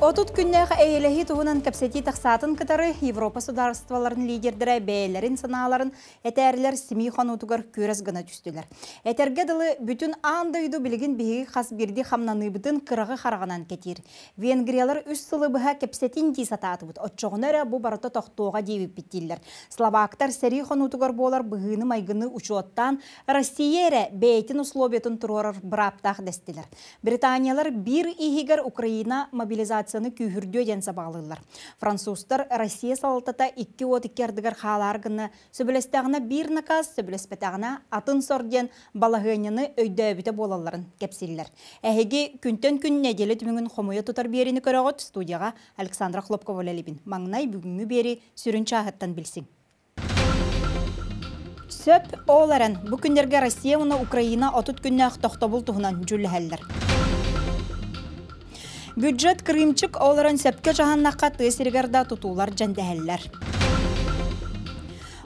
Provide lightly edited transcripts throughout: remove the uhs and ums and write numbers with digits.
30 күннээх эйэлэһии туһунан кэпсэтии тахсаатын кытары Европа судаарыстыбаларын лидердэрэ бэйэлэрин санааларын этээрилэр симии хонуутугар күөрэс гына түстүлэр. Этэргэ дылы, бүтүн аан дойду билигин биһиги хас биирдии хамнаныыбытын кыраҕы хараҕынан кэтиир. Венгриялар үс сылы быһа кэпсэтин дии сатаатыбыт, оччоҕуна эрэ бу барыта тохтуоҕа диэбиппит дииллэр. Словактар сэрии хонуутугар буолар быһыыны-майгыны учуоттаан, Россия эрэ бэйэтин условиятын туруорар бырааптаах дэстилэр. Британиялар биир иһигэр Украина мобилизацияны күүһүрдүө диэн сабаҕалыыллар. Французтар Россия салалтата икки уот икки ардыгар хаалаар гына сөбүлэстэҕинэ биир наказ, сөбүлэспэтэҕинэ атын сор диэн балаһыанньаны өйдөөбүтэ буолалларын кэпсииллэр. Эһиги күнтэн күн нэдиэлэ түмүгүн хомуйа тутар биэриини көрөҕүт. Студияҕа Александра Хлопкова үлэлиибин. Маҥнай бүгүҥҥү биэри сүрүн чааһыттан билсиҥ. Сөп, ол эрэн, бу күннэргэ Россия уонна Украина 30 күннээх тохтобул туһунан дьүүллэһэллэр. Бюджет кырыымчык, ол эрэн сөпкө дьаһаннахха тыа сиригэр да тутуулар дьэндэһэллэр.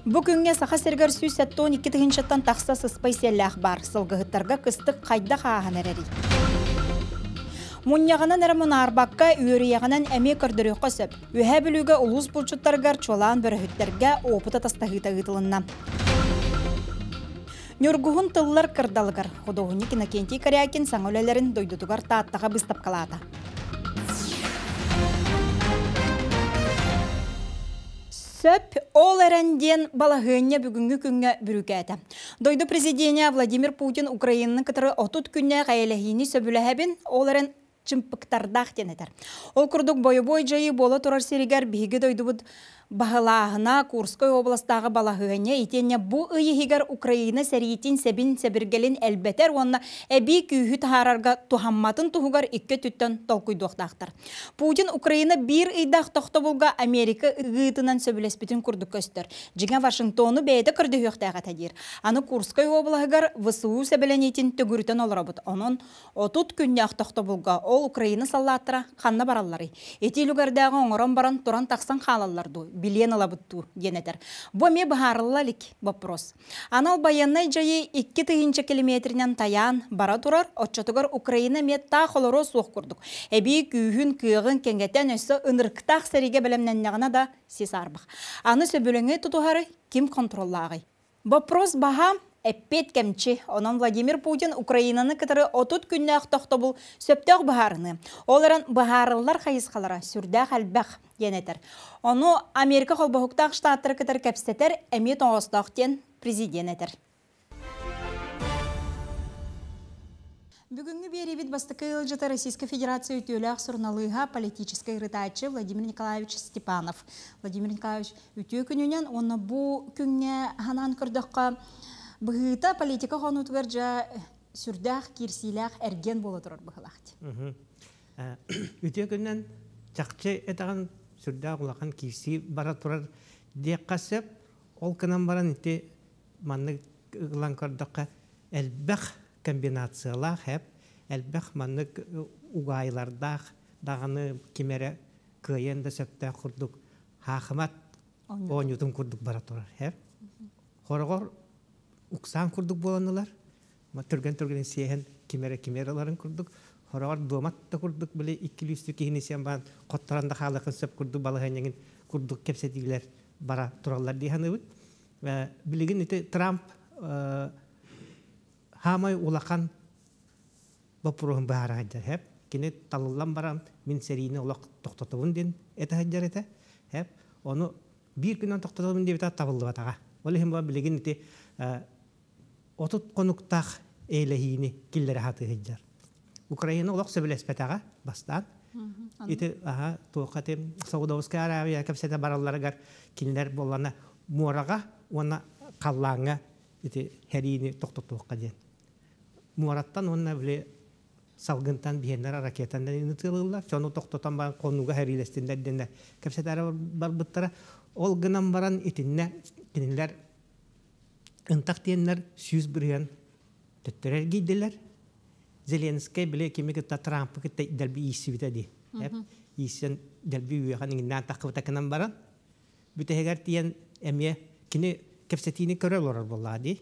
Бу күҥҥэ Саха сиригэр 172 тыһыынчаттан тахса сыспай сиэллээх баар. Сылгыһыттарга кыстык хайдах ааһан эрэрий? Мунньаҕынан эрэ мунаарбакка, үөрүйэҕинэн эмиэ көрдөрүөххэ сөп. Үөһээ Бүлүүгэ улуус булчуттарыгар, чуолаан бөрөһүттэргэ опыт атастаһыыта ыытылынна. Ньургуһун тыллар кырдалыгар худуоһунньук Иннокентий Корякин саҥа үлэлэрин дойдутугар Тааттаҕа быыстапкалаата. Сөп, ол эрэн диэн балаһыанньа бүгүҥҥү күҥҥэ бүрүүкээтэ. Дойду президенэ Владимир Путин Украинаны кытары 30 күннээх эйэлэһиини сөбүлэһэбин, ол эрэн чымпыктардаах диэн этэр. Ол курдук бойобуой дьайыы буола турар сиригэр биһиги дойдубут баһылааһына Курскай областааҕы балаһыанньа итиэннэ бу ый иһигэр Украина сэриитин сэбин сэбиргэлин элбэтэр уонна эбии күүһү таһаарарга туһамматын туһугар икки өттүттэн толкуйдуохтаахтар. Путин Украина биир ыйдаах тохтобулга Америка ыгыытынан сөбүлэспитин курдук көстөр. Дьиҥэ Вашингтону бэйэтэ көрдөһүөхтээх этэ диир. Аны Курскай облаһыгар ВСУ сэбилэниитин төгүрүтэн олоробут. Онон 30 күннээх тохтобулга ол Украина саллааттара ханна баралларый? Ити үлүгэрдээҕи оҥорон баран туран тахсан хаалаллар дуу, билиэн ылабыт дуу диэн этэр. Бу эмиэ быһаарылла илик вопрос. Анал байыаннай дьайыы 2000 километринэн тайаан бара турар, оччотугар Украина эмиэ таах олоруо суох курдук. Эбии күүһүн, кыаҕын кэҥэтэн өссө ынырыктаах сэриигэ бэлэмнэннэҕинэ да сис аарбах. Аны сөбүлэҥи тутуһары ким контроллааҕый? Вопрос баһаам, эппиэт кэмчи. Онон Владимир Путин Украинаны кытары 30 күннээх тохтобул сөптөөх быһаарыныы. Ол эрэн быһаарыллар хайысхалара сүрдээх элбэх диэн этэр. Ону Америка холбоһуктаах штаттары кытары кэпсэтэр эмиэ тоҕоостоох диэн президент этэр. Бүгүҥҥү биэриибит бастакы ыалдьыта Российскай Федерация үтүөлээх суруналыыһа, политическай ырытааччы Владимир Николаевич Степанов. Владимир Николаевич, үтүө күнүнэн уонна бу күҥҥэ ханаан көрдөххө, быһыыта политика хонуутугар дьэ сүрдээх киирсиилээх эргиэн буола турар быһыылаах. Үтүө күнүнэн чахчы этэҕин сүрдээх улахан киирсии бара турар диэххэ сөп. Ол гынан баран ити маннык ылан көрдөххө элбэх комбинациялаах эп, элбэх маннык угаайылардаах даҕаны ким эрэ кыайыан да сөптөөх курдук хаахымат оонньуутун курдук бара турар эп. Хороҕор уксаан курдук буоланылар, түргэн-түргэн сиэһэн ким эрэ ким эрэ ыларын курдук, хороҕор дуомат да курдук били иккилүүстүү киһини сиэн баран хотторон да хаалыахын сөп курдук балаһыанньаҥын курдук кэпсэтиилэр бара тураллар дии саныыбыт. Билигин ити Трамп хаамай улахан боппуруоһун быһаара сылдьар хэп. Кини талыллан баран мин сэриини олох тохтотобун диэн этэ сылдьар этэ. Хэп. Ону биир күнүнэн тохтотобун диэбитэ табыллыбатаҕа. Ол иһин билигин ити 30 хонуктаах эйлэһиини киллэрэ сатыы сылдьар. Украина олох сөбүлэспэтэҕэ бастаан. Ити аха туохха ити Саудовскай Аравия кэпсэтэ баралларыгар кинилэр буоллана муораҕа уонна халлааҥҥа ити сэриини тохтотуохха диэн. Муораттан уонна били салгынтан биһиэннэр ракетанан ытыалыыллар. Сону тохтотон баран хонууга сэриилэстиннэр диэннэр кэпсэтээри барбыттара. Ол гынан баран итиннэ кинилэр ынтах диэннэр 100% төттөрү эргийдилэр. Зеленскэй били кими кытта Трампы кытта дэлби ииссибитэ дии. Ииссэн дэлби үөҕэн иҥиннээн таххыбыта гынан баран бүтэһигэр тиийэн эмиэ кини кэпсэтиини көрө олорор буоллаҕа дии.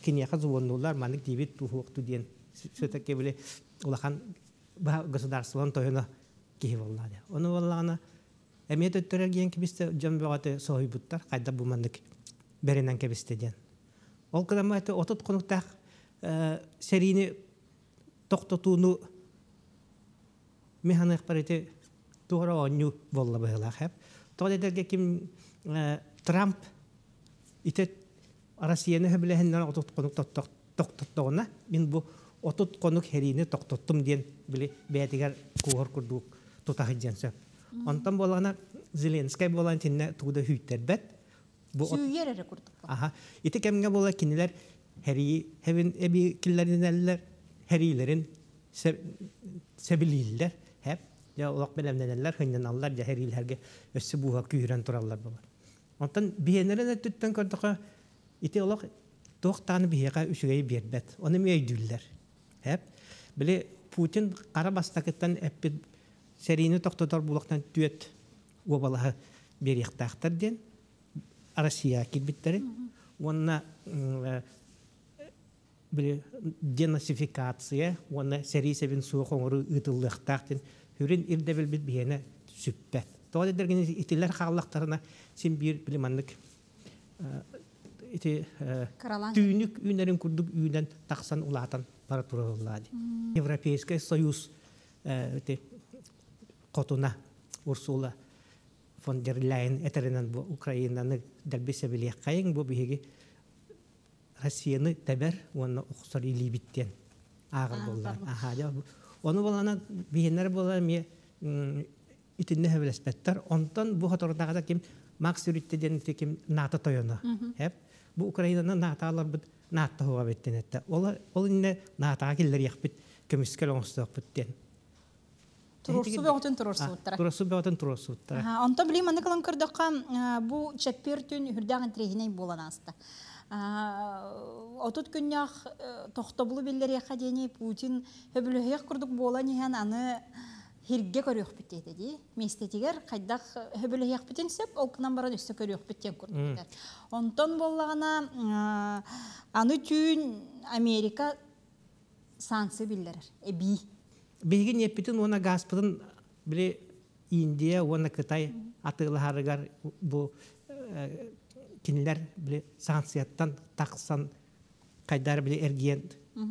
Киниэхэ звоннулар маннык диибит туһуохту диэн все-таки били улахан государствон тойоно. киһи буолла дии. Ону буоллаҕына эмиэ төттөрү эргийэн кэбистэ дьон бөҕөтө соһуйбуттар хайдах бу маннык бэринэн кэбистэ диэн. Ол гынан 30 хонуктаах сэриини тохтотууну механыахпар ити туора оонньуу буолла быһыылаах хэп. Тоҕо дэтэргэ ким Трамп ити Россияны хөбүлэһиннэр 30 хонук тохтоттоҕуна мин бу 30 хонук сэриини тохтоттум диэн били бэйэтигэр куоһар курдук тута сылдьан сөп. Онтон буоллаҕына Зеленскэй буолан итиннэ тугу да хүүттэрбэт. Бу Сүүйэр эрэ курдук. Аха. Ити кэмҥэ буола кинилэр һэрии хэбин эби киллэринэллэр, һэриилэрин сэбилииллэр, хэп. Дьэ олох бэлэмнэнэллэр, хынньаналлар, дьэ һэриилэргэ өссө бууһа күүһүрэн тураллар буолар. Онтон биһиэнэрин өттүттэн көрдөхө, ити олох туох даҕаны биһиэхэ үчүгэйи биэрбэт. Ону эмиэ өйдүүллэр. Хэп. Били Путин хара бастакыттан эппит сэриини тохтотор булуохтан түөт уобалаһы биэриэхтээхтэр диэн Россия киирбиттэрин уонна били денацификация уонна сэрии сэбин суох оҥоруу ыытыллыахтаах диэн сүрүн ирдэбилбит биһиэнэ сүппэт. Тоҕо дэтэргин итилэр хааллахтарына син биир били маннык ити түүнүк үүнэрин курдук үүнэн тахсан улаатан бара тураллаа дии. Европейскай союз ити хотуна Урсула фон дер Ляйен этэринэн бу Украинаны дэлби сэбилиэххэйиҥ бу биһиги Россияны тэбэр уонна охсор илиибит диэн ааҕар буоллар. Ону буолана биһиннэр буола эмиэ итиннэ сөбүлэспэттэр. Онтон бу хотордааҕыта ким Макс Рютте диэн ким НАТО тойоно. Бу Украинаны НАТО-аларбыт НАТО хуга биттен этте. Ол ол инне НАТО-га киллэриэхпит көмүскэл оҥостуохпут диэн. Туруорсуу бөҕөтүн туруорсубуттара. Туруорсуу бөҕөтүн туруорсубуттара. Онтон билигин маннык ылан көрдөххө, бу чэппиэр түүн үрдээх интэриэһинэй буолан ааста. 30 күннээх тохтобулу биллэриэххэ диэни Путин сөбүлэһиэх курдук буолан иһэн аны һиргэ көрүөхпүт диэтэ дии. Миэстэтигэр хайдах сөбүлэһиэхпитин сөп, ол гынан баран өссө көрүөхпүт диэн курдук. Онтон буоллаҕына аны түүн Америка санкция биллэрэр, эбии. Биһиги ньиэппитин уонна гааспытын били Индия уонна Кытай атыылаһарыгар бу кинилэр били санкцияттан тахсан хайдаар били эргиэн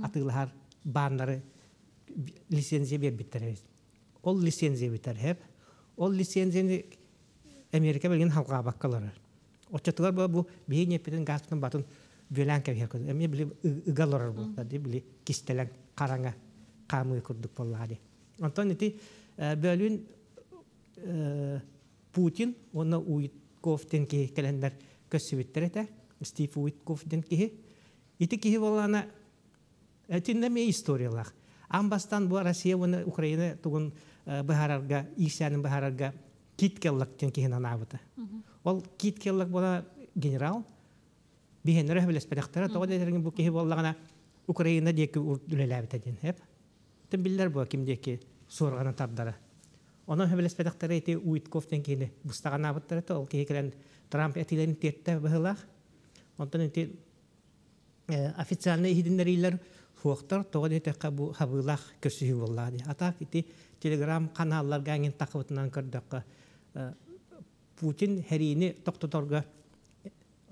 атыылаһар бааннары лицензия биэрбиттэр эбит. Ол лицензия бүтэр хэп. Ол лицензияны Америка билигин халҕаабакка олорор. Оччотугар бу бу биһиги ньиэппитин гааспытын батын бүөлээн кэбиһэр курдук. Эмиэ били ыга олорор буолла дии били кистэлэҥ хараҥа хаамыы курдук буоллаҕа дии. Онтон ити бөлүүн Путин уонна Уитков диэн киһи кэлэннэр көрсүбүттэр этэ. Стив Уитков диэн киһи. Ити киһи буоллаҕына итиннэ эмиэ историялаах. Аан бастаан бу Россия уонна Украина тугун быһаарарга, иирсээнин быһаарарга Кит Келлок диэн киһини анаабыта. Ол Кит Келлок буола генерал биһиэннэрэ сөбүлэспэтэхтэрэ. Тоҕо диэтэргин бу киһи буоллаҕына Украина диэки үлэлээбитэ диэн. Эп. Тым биллэр буо ким диэки суорҕаны тардара. Онон сөбүлэспэтэхтэрэ ити Уитков диэн киһини быстаҕанаабыттара ол киһи кэлэн Трамп этиилэрин тиэртэ быһыылаах. Онтон ити официальнай иһитиннэриилэр суохтар, тоҕо диэтэххэ бу хабыылаах көрсүһүү буоллаҕа дии. А так ити телеграм каналларга эҥин тахыбытынан көрдөххө Путин сэриини тохтоторго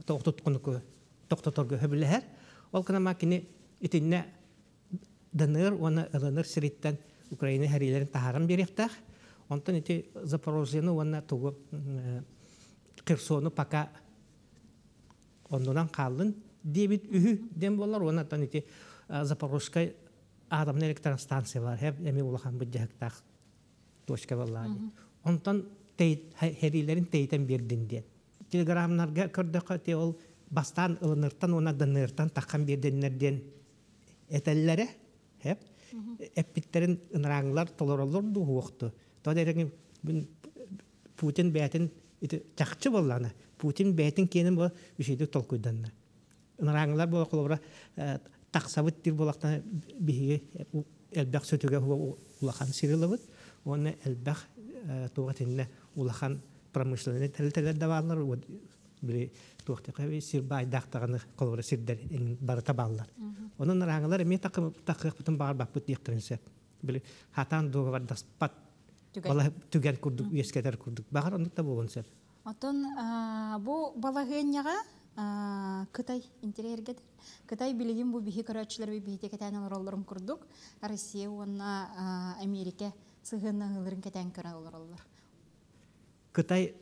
тохтоторго сөбүлэһэр. Ол гынан кини итиннэ ДНР уонна ЛНР сириттэн Украина сэриилэрин таһааран биэриэхтээх. Онтон ити Запорожьены уонна тугу Херсону пока оннунан хааллын диэбит үһү диэн буолар уонна оттон ити Запорожскай атомнай электростанция бар эми улахан быдьаһыктаах точка буоллаҕа дии. Онтон сэриилэрин тэйитэн биэрдин диэн. Телеграмнарга көрдөххө ти ол бастаан ылыныртан уонна ДНРтан таххан биэрдиннэр диэн этэллэрэ. Эп эппиттерин ынырааҥылар толороллор дуу уохту. То дэрэгин Путин бэйэтин ити чахчы буоллаҕына Путин бэйэтин киэнин бу үчүгэйдик толкуйданна. Ынырааҥылар буола холобура тахсабыт диир буоллахтана биһиги элбэх сүтүгэ улахан сир ылабыт уонна элбэх туох итиннэ улахан промышленнай тэрилтэлэр да бааллар били туох сир баайдаах даҕаны холобура сирдэр барыта бааллар. Онон ырааҥылар эмиэ тахыахпытын баҕарбаппыт диэхтэрин сөп. Били хатаан дуогабардаспат. Түгэн курдук үөскэтэр курдук. Баҕар оннук да буолуон сөп. Оттон бу балаһыанньаҕа Кытай интэриэһиргэтэр. Кытай билигин бу биһи көрөөччүлэр биһиги кэтээн олороллорун курдук Россия уонна Америка сыһыаннаһыыларын кэтээн көрө олороллор. Кытай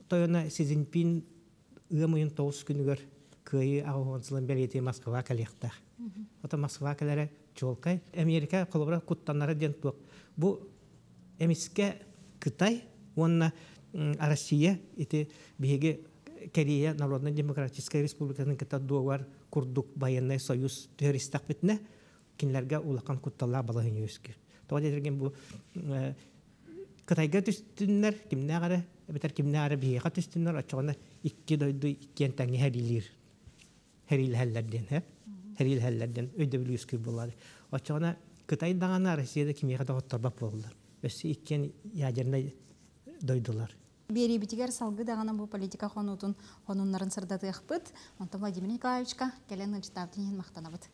тойоно Си Цзиньпин ыам ыйын 9 күнүгэр Кыайыы 80 сылын бэлиэтии Москва кэлиэхтээх. Ото Москва кэлэрэ чуолкай. Америка холобура куттанара диэн туох. Бу эмискэ Кытай уонна Россия ити биһиги Корея Народно-демократическай республикатын кытта дуогар курдук военный союз түһэристэхпитинэ кинилэргэ улахан кутталлаах балаһыанньа үөскүүр. Тоҕо диэтэргин бу Кытайга түстүннэр кимнээх эрэ эбэтэр кимнээх эрэ биһиэхэ түстүннэр оччоҕуна икки дойду иккиэн тэҥҥэ сэриилиир сэриилэһэллэр диэн сэриилэһэллэр диэн өйдөбүл үөскүүр буоллаҕа. Оччоҕуна Кытай даҕаны Россия да кимиэхэ да хотторбот буоллар. Өссө иккиэн ядернай дойдулар. Биэриибитигэр салгыы даҕаны бу политика хонуутун хонуннарын сырдатыахпыт. Онтон Владимир Николаевичка кэлэн ыалдьыттаабытын иһин махтанабыт.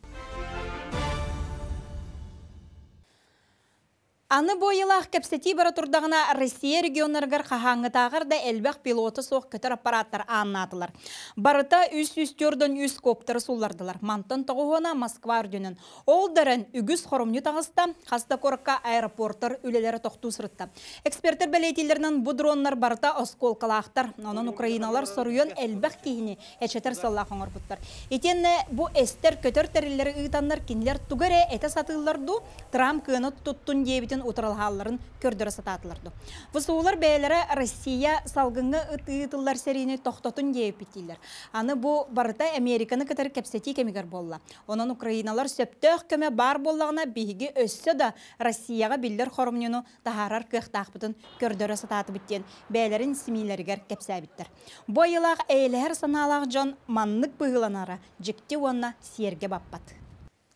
Аны бу ыйылаах кэпсэтии бара турдаҕына Россия регионнарыгар хаһааҥҥытааҕар да элбэх пилота суох көтөр аппараттар ааннаатылар. Барыта 343 коптеры суллардылар. Мантан тоҕуһуона Москва үрдүнэн. Ол да үгүс хоромньу таҕыста, хас да куоракка аэропорттар үлэлэрэ тохтуу сырытта. Экспертэр бэлиэтииллэринэн бу дроннар барыта оскуолкалаахтар. Онон украиналар соруйан элбэх киһини эчэтэр сыаллаах оҥорбуттар. Итиэннэ бу эстэр көтөр тэриллэри ыытаннар кинилэр тугу эрэ этэ сатыыллар дуу, Трамп кыаны туттун диэбитин утарылаһалларын көрдөрө сатаатылар дуу. ВСУлар бэйэлэрэ Россия салгыҥҥа ыытыллар сэриини тохтотун диэбиппит дииллэр. Аны бу барыта Американы кытары кэпсэтии кэмигэр буолла. Онон украиналар сөптөөх көмө баар буоллаҕына биһиги өссө да Россияҕа биллэр хоромньуну таһаарар кыахтаахпытын көрдөрө сатаатыбыт диэн бэйэлэрин СМИлэригэр кэпсээбиттэр. Бу айылаах эйэлэһэр санаалаах дьон маннык быһыыланара дьикти уонна сиэргэ баппат.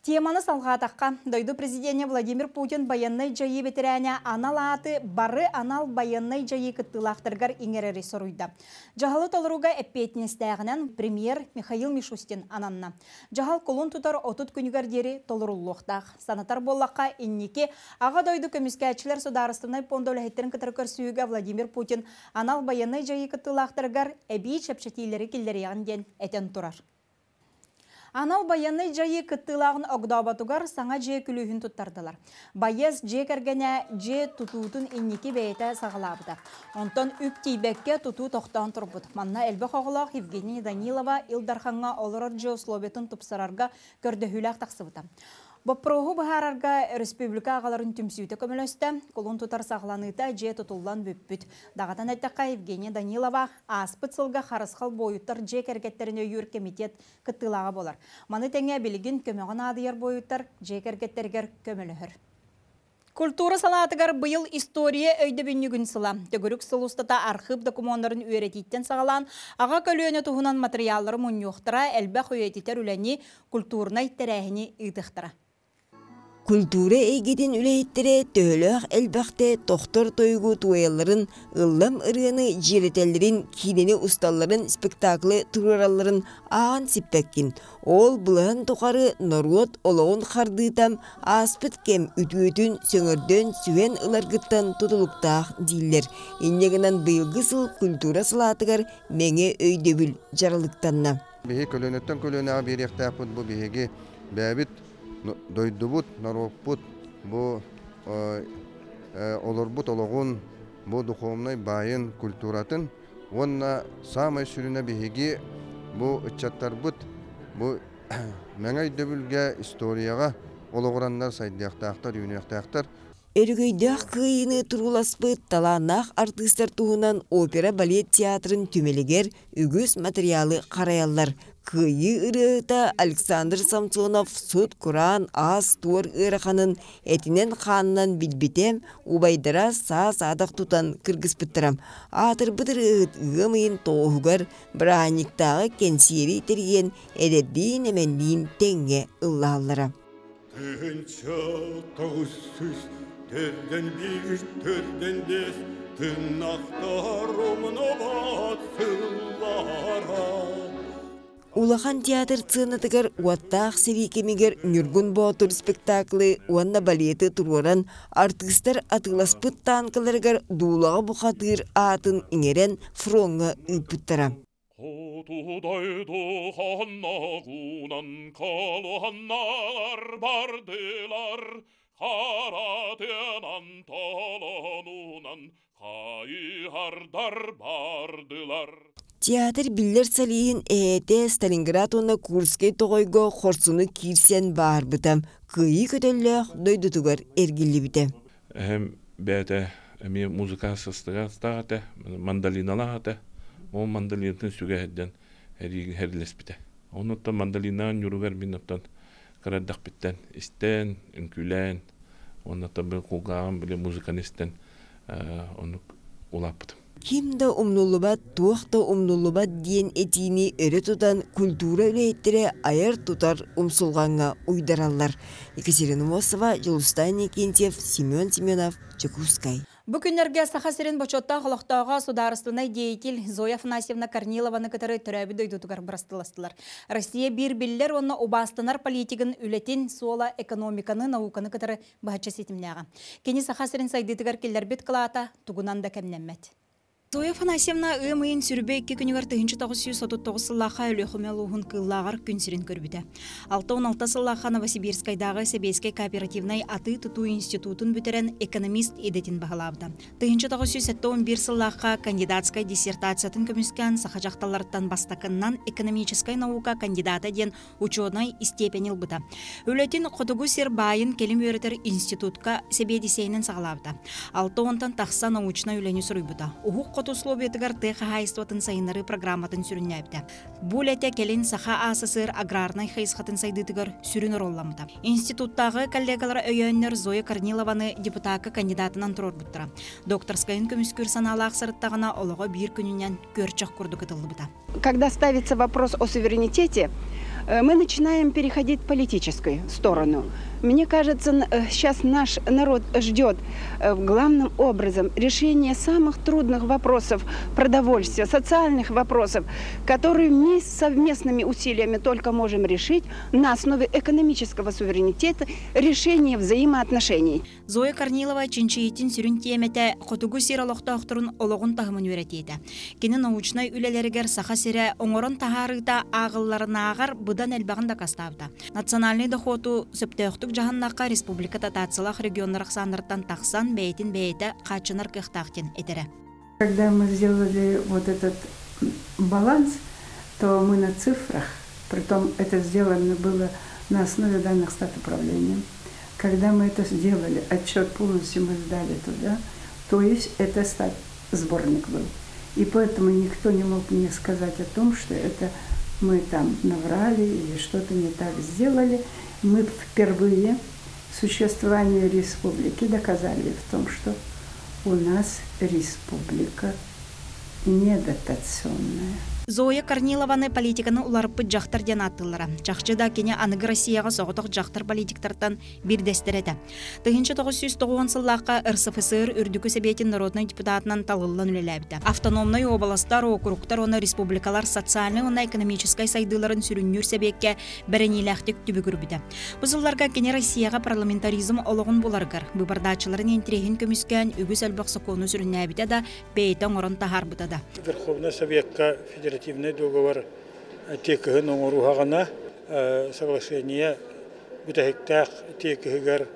Теманы салҕаатахха, дойду президенэ Владимир Путин байыаннай дьайыы бэтэрээнэ анал ааты бары анал байыаннай дьайыы кыттыылаахтарыгар иҥэрэри соруйда. Дьаһалы толорууга эппиэтинэстээҕинэн премьер Михаил Мишустин ананна. Дьаһал кулун тутар 30 күнүгэр диэри толоруллуохтаах. Санатар буоллахха, инники Аҕа дойду көмүскээччилэр судаарыстыбаннай пуонда үлэһиттэрин кытары көрсүһүүгэ Владимир Путин анал байыаннай дьайыы кыттыылаахтарыгар эбии чэпчэтиилэри киллэриэҕин диэн этэн турар. Анал байыаннай дьайыы кыттыылааҕын огдооботугар саҥа дьиэ күлүүһүн туттардылар. Байыас дьиэ кэргэнэ дьиэ тутуутун инники бэйэтэ саҕалаабыта. Онтон үп тиийбэккэ тутуу тохтоон турбут. Манна элбэх оҕолоох Евгений Данилова Ил Дархаҥҥа олорор дьиэ условиятын тупсарарга көрдөһүүлээх тахсыбыта. Боппуруоһу быһаарарга республика аҕаларын түмсүүтэ көмөлөстө. Кулун тутар саҕаланыыта дьиэ тутуллан бүппүт. Даҕатан эттэххэ, Евгения Данилова ааспыт сылга Харысхал буойуттар дьиэ кэргэттэрин өйүүр кэмитиэт кыттыылааҕа буолар. Маны тэҥэ билигин көмөҕө наадыйар буойуттар дьиэ кэргэттэригэр көмөлөһөр. Культура салаатыгар быйыл история өйдөбүнньүгүн сыла. Төгүрүк сыл устата архыып докумуоннарын үөрэтииттэн саҕалаан, аҕа көлүөнэ туһунан матырыйааллары мунньуохтара, элбэх үйэтитэр үлэни, культурнай тэрээһини ыытыахтара. Культура эйгэтин үлэһиттэрэ төһөлөөх элбэхтэ тохтор тойугу туойалларын, ыллам ырыаны дьиэрэтэллэрин, киинэни усталларын, спектаклы туруоралларын ааҕан сиппэккин. Ол былаһын тухары норуот олоҕун хардыыта ааспыт кэм үтүөтүн сөҥөрдөн сүһэн ыларгыттан тутулуктаах дииллэр. Инньэ гынан быйылгы сыл культура салаатыгар мэҥэ өйдөбүл дьаралыктанна. Биһиги көлүөнэттэн көлүөнэҕэ биэриэхтээхпит бу биһиги бэйэбит дойдубут, норуоппут бу олорбут олоҕун, бу духовнай баайын, культуратын уонна саамай сүрүнэ биһиги бу ыччаттарбыт бу мэҥэ өйдөбүлгэ, историяҕа олоҕураннар сайдыахтаахтар, үүнүөхтээхтэр. Өрөгөйдөөх кыайыыны турууласпыт талааннаах артыыстар туһунан опера-балет театрын түмэлигэр үгүс материалы харайаллар. Кыайыы ырыаһыта Александр Самсонов сут-кураан аас-туор ыараханын этинэн-хаанынан билбитэ, убайдара саа-саадах тутан кыргыспыттара. Аатырбыт ырыаһыт ыам ыйын тоҕуһугар бырааһынньыктааҕы кэнсиэри тэрийэн эдэрдиин-эмэнниин тэҥҥэ ыллаһаллара. Тыһыынча тоҕус төрдөн биир төрдөн бес тырнахтар умнубат сыллара. Улахан театр сценатыгар уоттаах сэрии кэмигэр Ньургун Боотур спектаклы уонна балеты туруоран, артыыстар атыыласпыт танкаларыгар дуулаҕа бухатыыр аатын иҥэрэн фроҥҥа ыыппыттара. Хоту дойду хонноҕунан колонналар бардылар, хара тыанан толонунан хайыһардар бардылар. Театр биллэр солиһын эһээтэ Сталинград уонна Курскай тоҕойго хорсуну киирсэн баарбыта, кыайыы көтөллөөх дойдутугар эргиллибитэ. Эһэм бэйэтэ эмиэ музыка сыстыгастаах этэ, мандолиналаах этэ. Ол мандолинатын сүгэ сылдьан эрилэспитэ. Оннуттан мандолина ньуругар мин оттон кыра эрдэхпиттэн истэн, үҥкүүлээн, уонна били кулгааҕым били музыканы истэн оннук улааппытым. Ким да умнуллубат, туох да умнуллубат диэн этиини өрө тутан культура үлэһиттэрэ айар-тутар умсулҕаҥҥа уйдараллар. Екатерина Мосова, Дьулустаан Никентьев, Семен Семенов, Дьокуускай. Бу күннэргэ Саха сирин бочуоттаах олохтооҕо судаарыстыбаннай деятель Зоя Афанасьевна Корнилованы кытары төрөөбүт дойдутугар бырастыластылар. Россия биир биллэр уонна убаастанар политигын үлэтин суола экономиканы, науканы кытары быһаччы ситимнээҕэ. Кини Саха сирин сайдыытыгар киллэрбит кылаата тугунан да кэмнэммэт. Зоя Афанасьевна ыам ыйын 22 күнүгэр 1939 сыллаахха Өлүөхүмэ улууһун Кыыллааҕар күн сирин көрбүтэ. 66 сыллаахха Новосибирскайдааҕы Сэбиэскэй кооперативнай атыы-тутуу институтун бүтэрэн экономист идэтин баһылаабыта. 1971 сыллаахха кандидатскай диссертациятын көмүскээн саха дьахталларыттан бастакыннан экономическай наука кандидата диэн ученай истиэпэни ылбыта. Үлэтин Хотугу сир баайын кэлим үөрэтэр институтка сэбиэдиссэйинэн саҕалаабыта. 60-тан тахса научнай үлэни суруйбута. Уһук хоту условиятыгар тыа хаһаайыстыбатын сайыннарыы программатын сүрүннээбитэ. Бу үлэтэ кэлин Саха АССР аграрнай хайысхатын сайдыытыгар сүрүн оруолламмыта. Институттааҕы коллегалара өйөөннөр Зоя Корнилованы депутакка кандидатынан туруорбуттара. Докторскайын көмүскүүр санаалаах сырыттаҕына олоҕо биир күнүнэн күөрчэх курдук ытыллыбыта. Когда ставится вопрос о суверенитете, мы начинаем переходить в политическую сторону. Мне кажется, сейчас наш народ ждет главным образом решения самых трудных вопросов продовольствия, социальных вопросов, которые мы совместными усилиями только можем решить на основе экономического суверенитета, решения взаимоотношений. Зоя Корнилова чинчийиитин сүрүн тиэмэтэ хотугу сир олохтоохторун олоҕун таһымын үөрэтиитэ. Кини научнай үлэлэригэр Саха сирэ оҥорон таһаарыыта ааҕылларынааҕар быдан элбэҕин дакастаабыта. Национальнай дохуоту сөптөөхтүк дьаһаннахха республика дотациялаах регионнар ахсааннарыттан тахсан бэйэтин бэйэтэ хааччынар кыахтаах диэн этэрэ. Когда мы сделали вот этот баланс, то мы на цифрах, притом это сделано было на основе данных статуправления. Когда мы это сделали, отчет полностью мы сдали туда, то есть это стат сборник был. И поэтому никто не мог мне сказать о том, что это мы там наврали или что-то не так сделали. Мы впервые существование республики доказали в том, что у нас республика недотационная. Зоя Корнилованы политиканы уларыппыт дьахтар диэн ааттыыллара. Чахчы да кини аныгы Россияҕа соҕотох дьахтар политиктартан биирдэстэрэ этэ. 1990 сыллаахха РСФСР Үрдүкү Сэбиэтин народнай депутатынан талыллан үлэлээбитэ. Автономнай уобаластар, округтар уонна республикалар социальнай уонна экономическай сайдыыларын сүрүннүүр сэбиэккэ бэриниилээхтик түбүгүрбүтэ. Бу сылларга кини Россияҕа парламентаризм олоҕун буларыгар, быыбардааччыларын интэриэһин көмүскээн үгүс элбэх сокуону сүрүннээбитэ да, бэйэтэ оҥорон таһаарбыта да. Верховный Советка федеративный договор тиэкиһин оҥоруһаҕына соглашение бүтэһиктээх тиэкиһигэр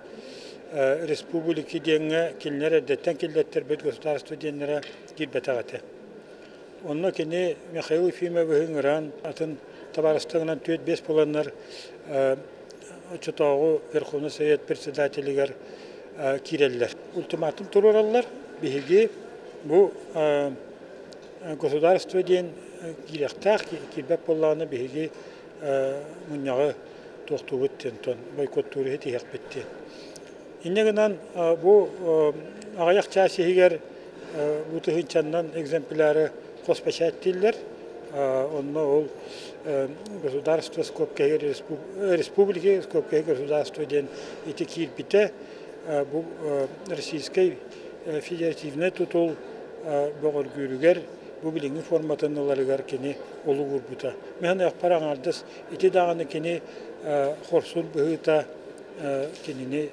республики диэҥҥэ кинилэр эрдэттэн киллэттэрбит государство диэннэрэ киирбэтэх этэ. Онно кини Михаил Ефимовиһы ыҥыран атын табаарыстарынан 4-5 буоланнар оччотооҕу Верховный Совет председателигэр киирэллэр. Ультиматум туруораллар. Биһиги бу государство диэн киириэхтээх, киирбэт буоллаҕына биһиги мунньаҕы туохтуубут диэн тон бойкоттуур тиһэхпит диэн. Инньэ гынан бу аҕыйах чаас иһигэр бу тыһыынчаннан экземпляры хос бэчээттииллэр. Онно ол государство скобкаһыгар республика скобкаһыгар государство диэн ити киирбитэ бу российскай федеративнай тутул бөҕөргүүрүгэр Бу билиҥҥи форматын ыларыгар кини олук уурбута. Мин саныахпар аҥаардас ити даҕаны кини хорсун быһыыта кинини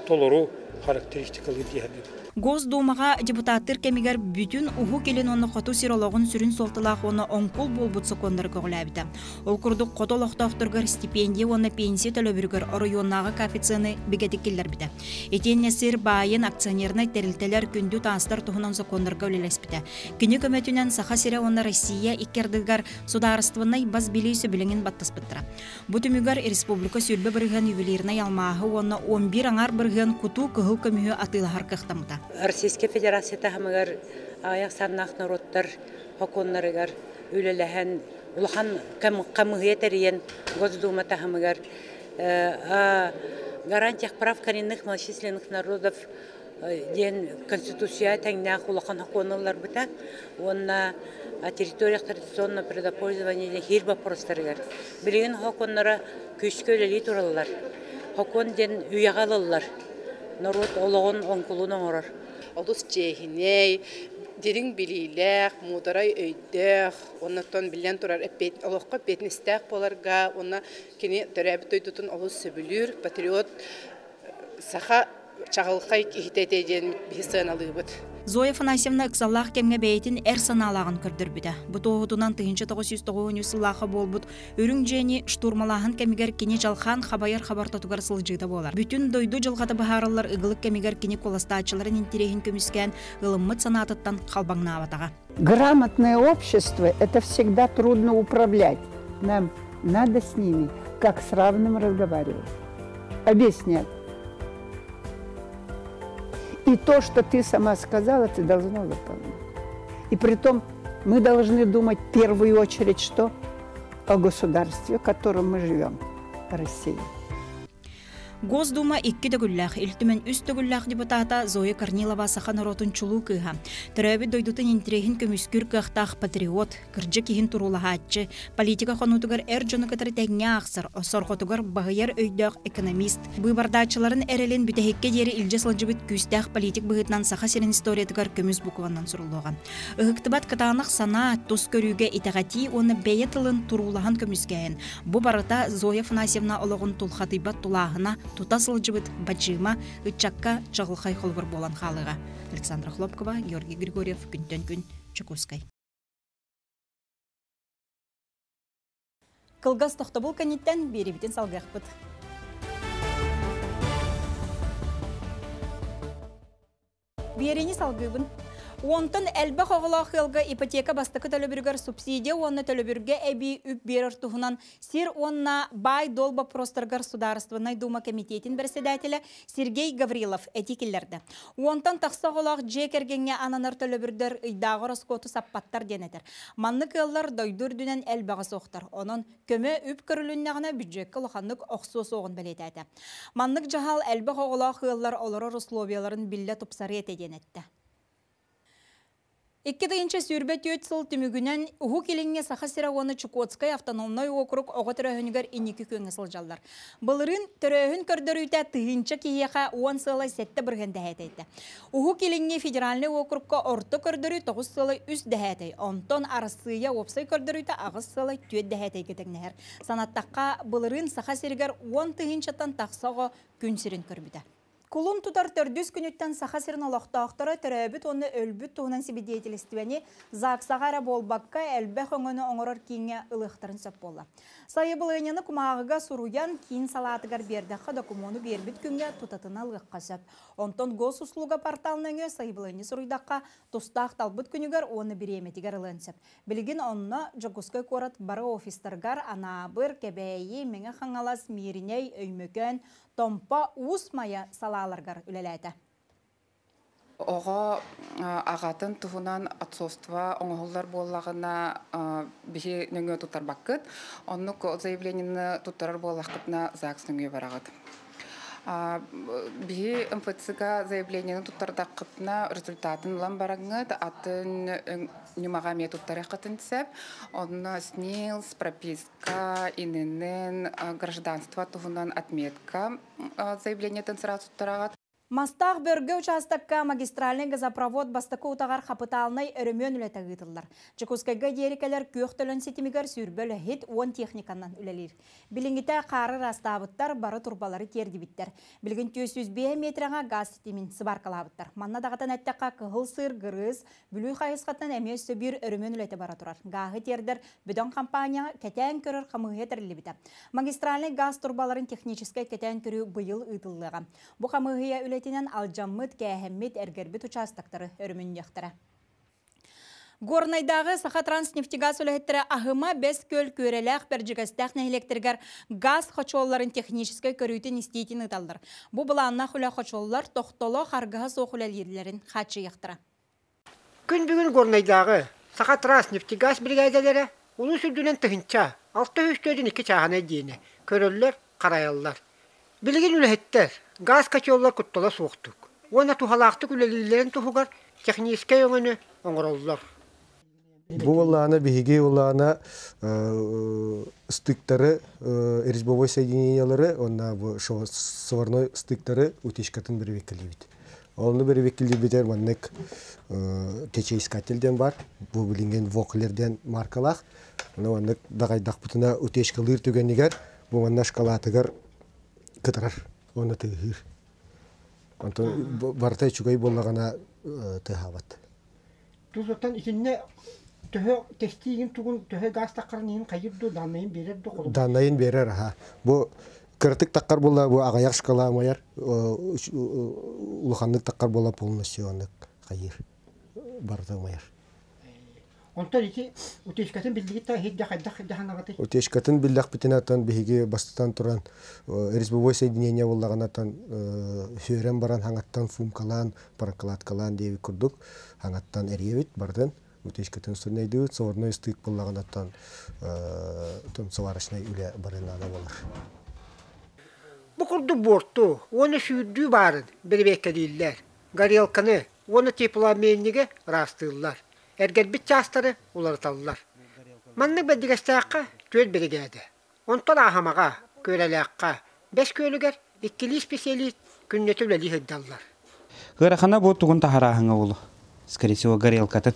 толору характеристикалыыр дии саныыбын. Госдумаҕа депутаттыыр кэмигэр бүтүн Уһук Илин уонна Хоту сир олоҕун сүрүн суолталаах уонна оҥкул буолбут сокуоннары көҕүлээбитэ. Ол курдук, хоту олохтоохторугар стипендия уонна пенсия төлөбүрүгэр оройуоннааҕы коэффициены бигэтик киллэрбитэ. Итиэннэ сир баайын акционернай тэрилтэлэр күндү таастар туһунан сокуоннарга үлэлэспитэ. Кини көмөтүнэн Саха сирэ уонна Россия икки ардыгар судаарыстыбаннай бас билии сөбүлэҥин баттаспыттара. Бу түмүгэр республика 20% ювелирнай алмааһы уонна 11,5% кутуу кыһыл көмүһү атыылаһар кыахтаммыта. Российскай Федерация таһымыгар аҕыйах саннаах норуоттар сокуоннарыгар үлэлэһэн улахан хамыыһыйа тэрийэн Госдума таһымыгар гарантиях прав коренных малочисленных народов диэн Конституция тэҥнээх улахан сокуону ылларбыта уонна территориях традиционного природопользования хир боппуруостарыгар билигин сокуоннара күүскэ үлэлии тураллар. Сокуон диэн үйэҕэ ылыллар, норуот олоҕун оҥкулун оҥорор. Олус чиэһинэй, дириҥ билиилээх, муударай өйдөөх, оннуттан биллэн турар олоххо эппиэтинэстээх буоларга уонна кини төрөөбүт дойдутун олус сөбүлүүр, патриот саха чаҕылхай киһитэ этэ диэн биһи сыаналыыбыт. Зоя Афанасьевна ыксаллаах кэмҥэ бэйэтин эр санаалааҕын көрдөрбүтэ. Бу туоһутунан 1993 сыллаахха буолбут Үрүҥ дьиэни штурмалааһын кэмигэр кини дьалхаан хабайар хабартатыгар сылдьыыта буолар. Бүтүн дойду дьылҕата быһаарыллар ыгылык кэмигэр кини куоластааччыларын интириэһин көмүскээн ылыммыт санаатыттан халбаҥнаабатаҕа. Грамотное общество – это всегда трудно управлять. Нам надо с ними как с равным разговаривать. Объяснять. И то, что ты сама сказала, ты должна выполнить. И при том мы должны думать в первую очередь что? О государстве, в котором мы живем, Россия. Госдума икки төгүллээх, Ил Түмэн үс төгүллээх депутата Зоя Корнилова саха норуотун чулуу кыыһа. Төрөөбүт дойдутун интириэһин көмүскүүр кыахтаах патриот, кырдьык иһин туруулаһааччы, политика хонуутугар эр дьону кытары тэҥҥэ аахсар, сорҕотугар баһыйар өйдөөх экономист, быыбардааччыларын эрэлин бүтэһиккэ диэри илдьэ сылдьыбыт күүстээх политик быһыытынан Саха сирин историятыгар көмүс букванан суруллуоҕа. Ыһыктыбат кытаанах санаа, тус көрүүгэ итэҕэтии уонна бэйэ тылын туруулаһан көмүскээһин бу барыта Зоя Афанасьевна олоҕун тулхатыйбат тулааһына тута сылдьыбыт бадьыыма ыччакка чаҕылхай холобур буолан хаалыаҕа. Александра Хлопкова, Георгий Григорьев, Күнтэн күн, Чокуускай. Кылгас тохтобул кэнниттэн биэрибитин салгыахпыт. Биэриини салгыыбын. Онтон элбэх оҕолоох ыалга ипотека бастакы төлөбүрүгэр субсидия уонна төлөбүргэ эбии үп биэрэр туһунан сир уонна баай-дуол боппуруостарыгар Судаарыстыбаннай Дума кэмитиэтин бэрэссэдээтэлэ Сергей Гаврилов этии киллэрдэ. Уонтан тахса оҕолоох дьиэ кэргэҥҥэ ананар төлөбүрдэр ыйдааҕы ороскуоту саппаттар диэн этэр. Маннык ыаллар дойду үрдүнэн элбэҕэ суохтар. Онон көмө үп көрүлүннэҕинэ бюджекка улаханнык охсуо суоҕун бэлиэтээтэ. Маннык дьаһал элбэх оҕолоох ыаллар олорор условияларын биллэ тупсарыа этэ диэн эттэ. 2024 сыл түмүгүнэн Уһук Илиҥҥэ Саха сирэ уонна Чукотскай автономнай уокурук оҕо төрөөһүнүгэр инники күөҥҥэ сылдьаллар. Былырыын төрөөһүн көрдөрүүтэ тыһыынча киһиэхэ уон сыалай сэттэ бырыһыан дэһээтэйдэ. Уһук Илиҥҥи федеральнай уокурукка орто көрдөрүү тоҕус сыалай үс дэһээтэй, онтон Арассыыйа уопсай көрдөрүүтэ аҕыс сыалай түөрт дэһээтэйгэ тэҥнэһэр. Санаттахха, былырыын Саха сиригэр уон тыһыынчаттан тахса оҕо күн сирин көрбүтэ. Кулун тутар төрдүс күнүттэн Саха сирин олохтоохторо төрөөбүт уонна өлбүт туһунан сибидиэтилистибэни ЗАГСаҕа эрэ буолбакка, элбэх өҥөнү оҥорор кииҥҥэ ылыахтарын сөп буолла. Сайабылыанньаны кумааҕыга суруйан, киин салаатыгар биэрдэххэ докумуону биэрбит күҥҥэ тутатына ылыахха сөп. Онтон Госуслуга портал нөҥүө сайабылыанньа суруйдахха, тустаах талбыт күнүгэр уонна бириэмэтигэр ылыан сөп. Билигин онно Дьокуускай куорат бары офистарыгар Анаабыр, Кэбээйи, Мэҥэ Хаҥалас, Мииринэй, Өймөкөөн, Томпо, Уус Майа салааларыгар үлэлээтэ. Оҕо аҕатын туһунан отцовство оҥоһуллар буоллаҕына биһи нөҥүө туттарбаккыт. Оннук заявлениены туттарар буоллаххытына ЗАГС нөҥүө бараҕыт. Биһи МФЦ-га заявлениены туттардаххытына результатын ылан бараҥҥыт атын ньымаҕа эмиэ туттарыаххытын сөп. Онно СНИЛС, прописка, ИНН, гражданство туһунан отметка заявлениетын сразу туттараҕыт. Мастаах Бөргө учаастакка магистральный газопровод бастакы утаҕар хапытаалынай өрөмүөн үлэтэ ыытыллар. Дьокуускайга диэри кэлэр күөх төлөн ситимигэр 20 үлэһит 10 техниканан үлэлиир. Билиҥҥитэ хаары ыраастаабыттар, бары турбалары тиэрдибиттэр. Билигин 405 метрэҕэ газ ситимин сыбааркалаабыттар. Манна даҕатан эттэххэ, Кыһыл Сыыр, Гырыыс, Бүлүү хайысхатынан эмиэ өссө биир өрөмүөн үлэтэ бара турар. Гааһы тиэрдэр бөдөҥ компанияҕа кэтээн көрөр хамыыһыйа тэриллибитэ. Магистральнай газ турбаларын техническэй кэтээн көрүү быйыл ыытыллыаҕа. Бу хамыыһыйа үлэтинэн алдьаммыт, кээһэммит, эргэрбит учаастактары өрөмүннүөхтэрэ. Горнайдааҕы Сахатранснефтегаз үлэһиттэрэ Аһыма, Бэс Күөл, Күөрэлээх, Бэрдьигэстээх нэһилиэктэригэр газ хочуолларын техническэй көрүүтүн-истиитин ыыталлар. Бу былааннаах үлэ хочуоллар тохтоло, харгыһа суох үлэлииллэрин хааччыйыахтара. Күн бүгүн Горнайдааҕы Сахатранснефтегаз биригээдэлэрэ улуус үрдүнэн 1642 чааһынай дьиэни көрөллөр-харайаллар. Билигин үлэһиттэр гаас котеллар куттала суохтук уонна туһалаахтык үлэлииллэрин туһугар техническэй өҥөнү оҥороллор. Бу буоллаҕына биһиги буоллаҕына стыктары, резьбовой соединениелары уонна бу сварной стыктары утечкатын бэрэбиэркэлиибит. Онну бэрэбиэркэлиирбитигэр маннык течеискатель диэн бар. Бу билиҥҥин Воклер диэн маркалаах. Ону маннык даҕайдахпытына утечкалыыр түгэнигэр бу манна шкалатыгар кытарар уонна тыаһыыр. Онтон барыта үчүгэй буоллаҕына тыаһаабат. Тузоттан итиннэ төһө тестиигин тугун төһө газ таххарын иһин хайыр ду даннайын биэрэр ду холобур. Даннайын биэрэр аха. Бу кыратык таххар буолла бу аҕыйах шкала умайар улаханнык таххар буолла полностью оннук хайыр барыта умайар. Онтон ити утечкатын биллигит да иһирдьэ хайдах дьаһанаҕытый? Утечкатын биллэхпитинэ оттон биһиги бастатан туран резьбовой соединение буоллаҕына оттон сүөрэн баран хаҥаттан фумкалаан, прокладкалаан диэбит курдук хаҥаттан эрийэбит барытын утечкатын устуннайдыбыт. Сварной ыстыык буоллаҕына оттон сварочнай үлэ бары наада буолар. Бу курдук буорту уонна сүүрдүү баарын бэрэбиэркэлииллэр, горелканы уонна теплообменниги ыраастыыллар. Эргэрбит чаастары уларыталлар. Маннык Бэрдигэстээххэ түөрт биригээдэ, онтон Ааһамаҕа, Күөрэлээххэ, Бэс Күөлүгэр иккилии специалист күннэтэ үлэлии сылдьаллар. Ыарахана бу тугун таһарааһыҥа буолуо. Скорее всего, горелкатын.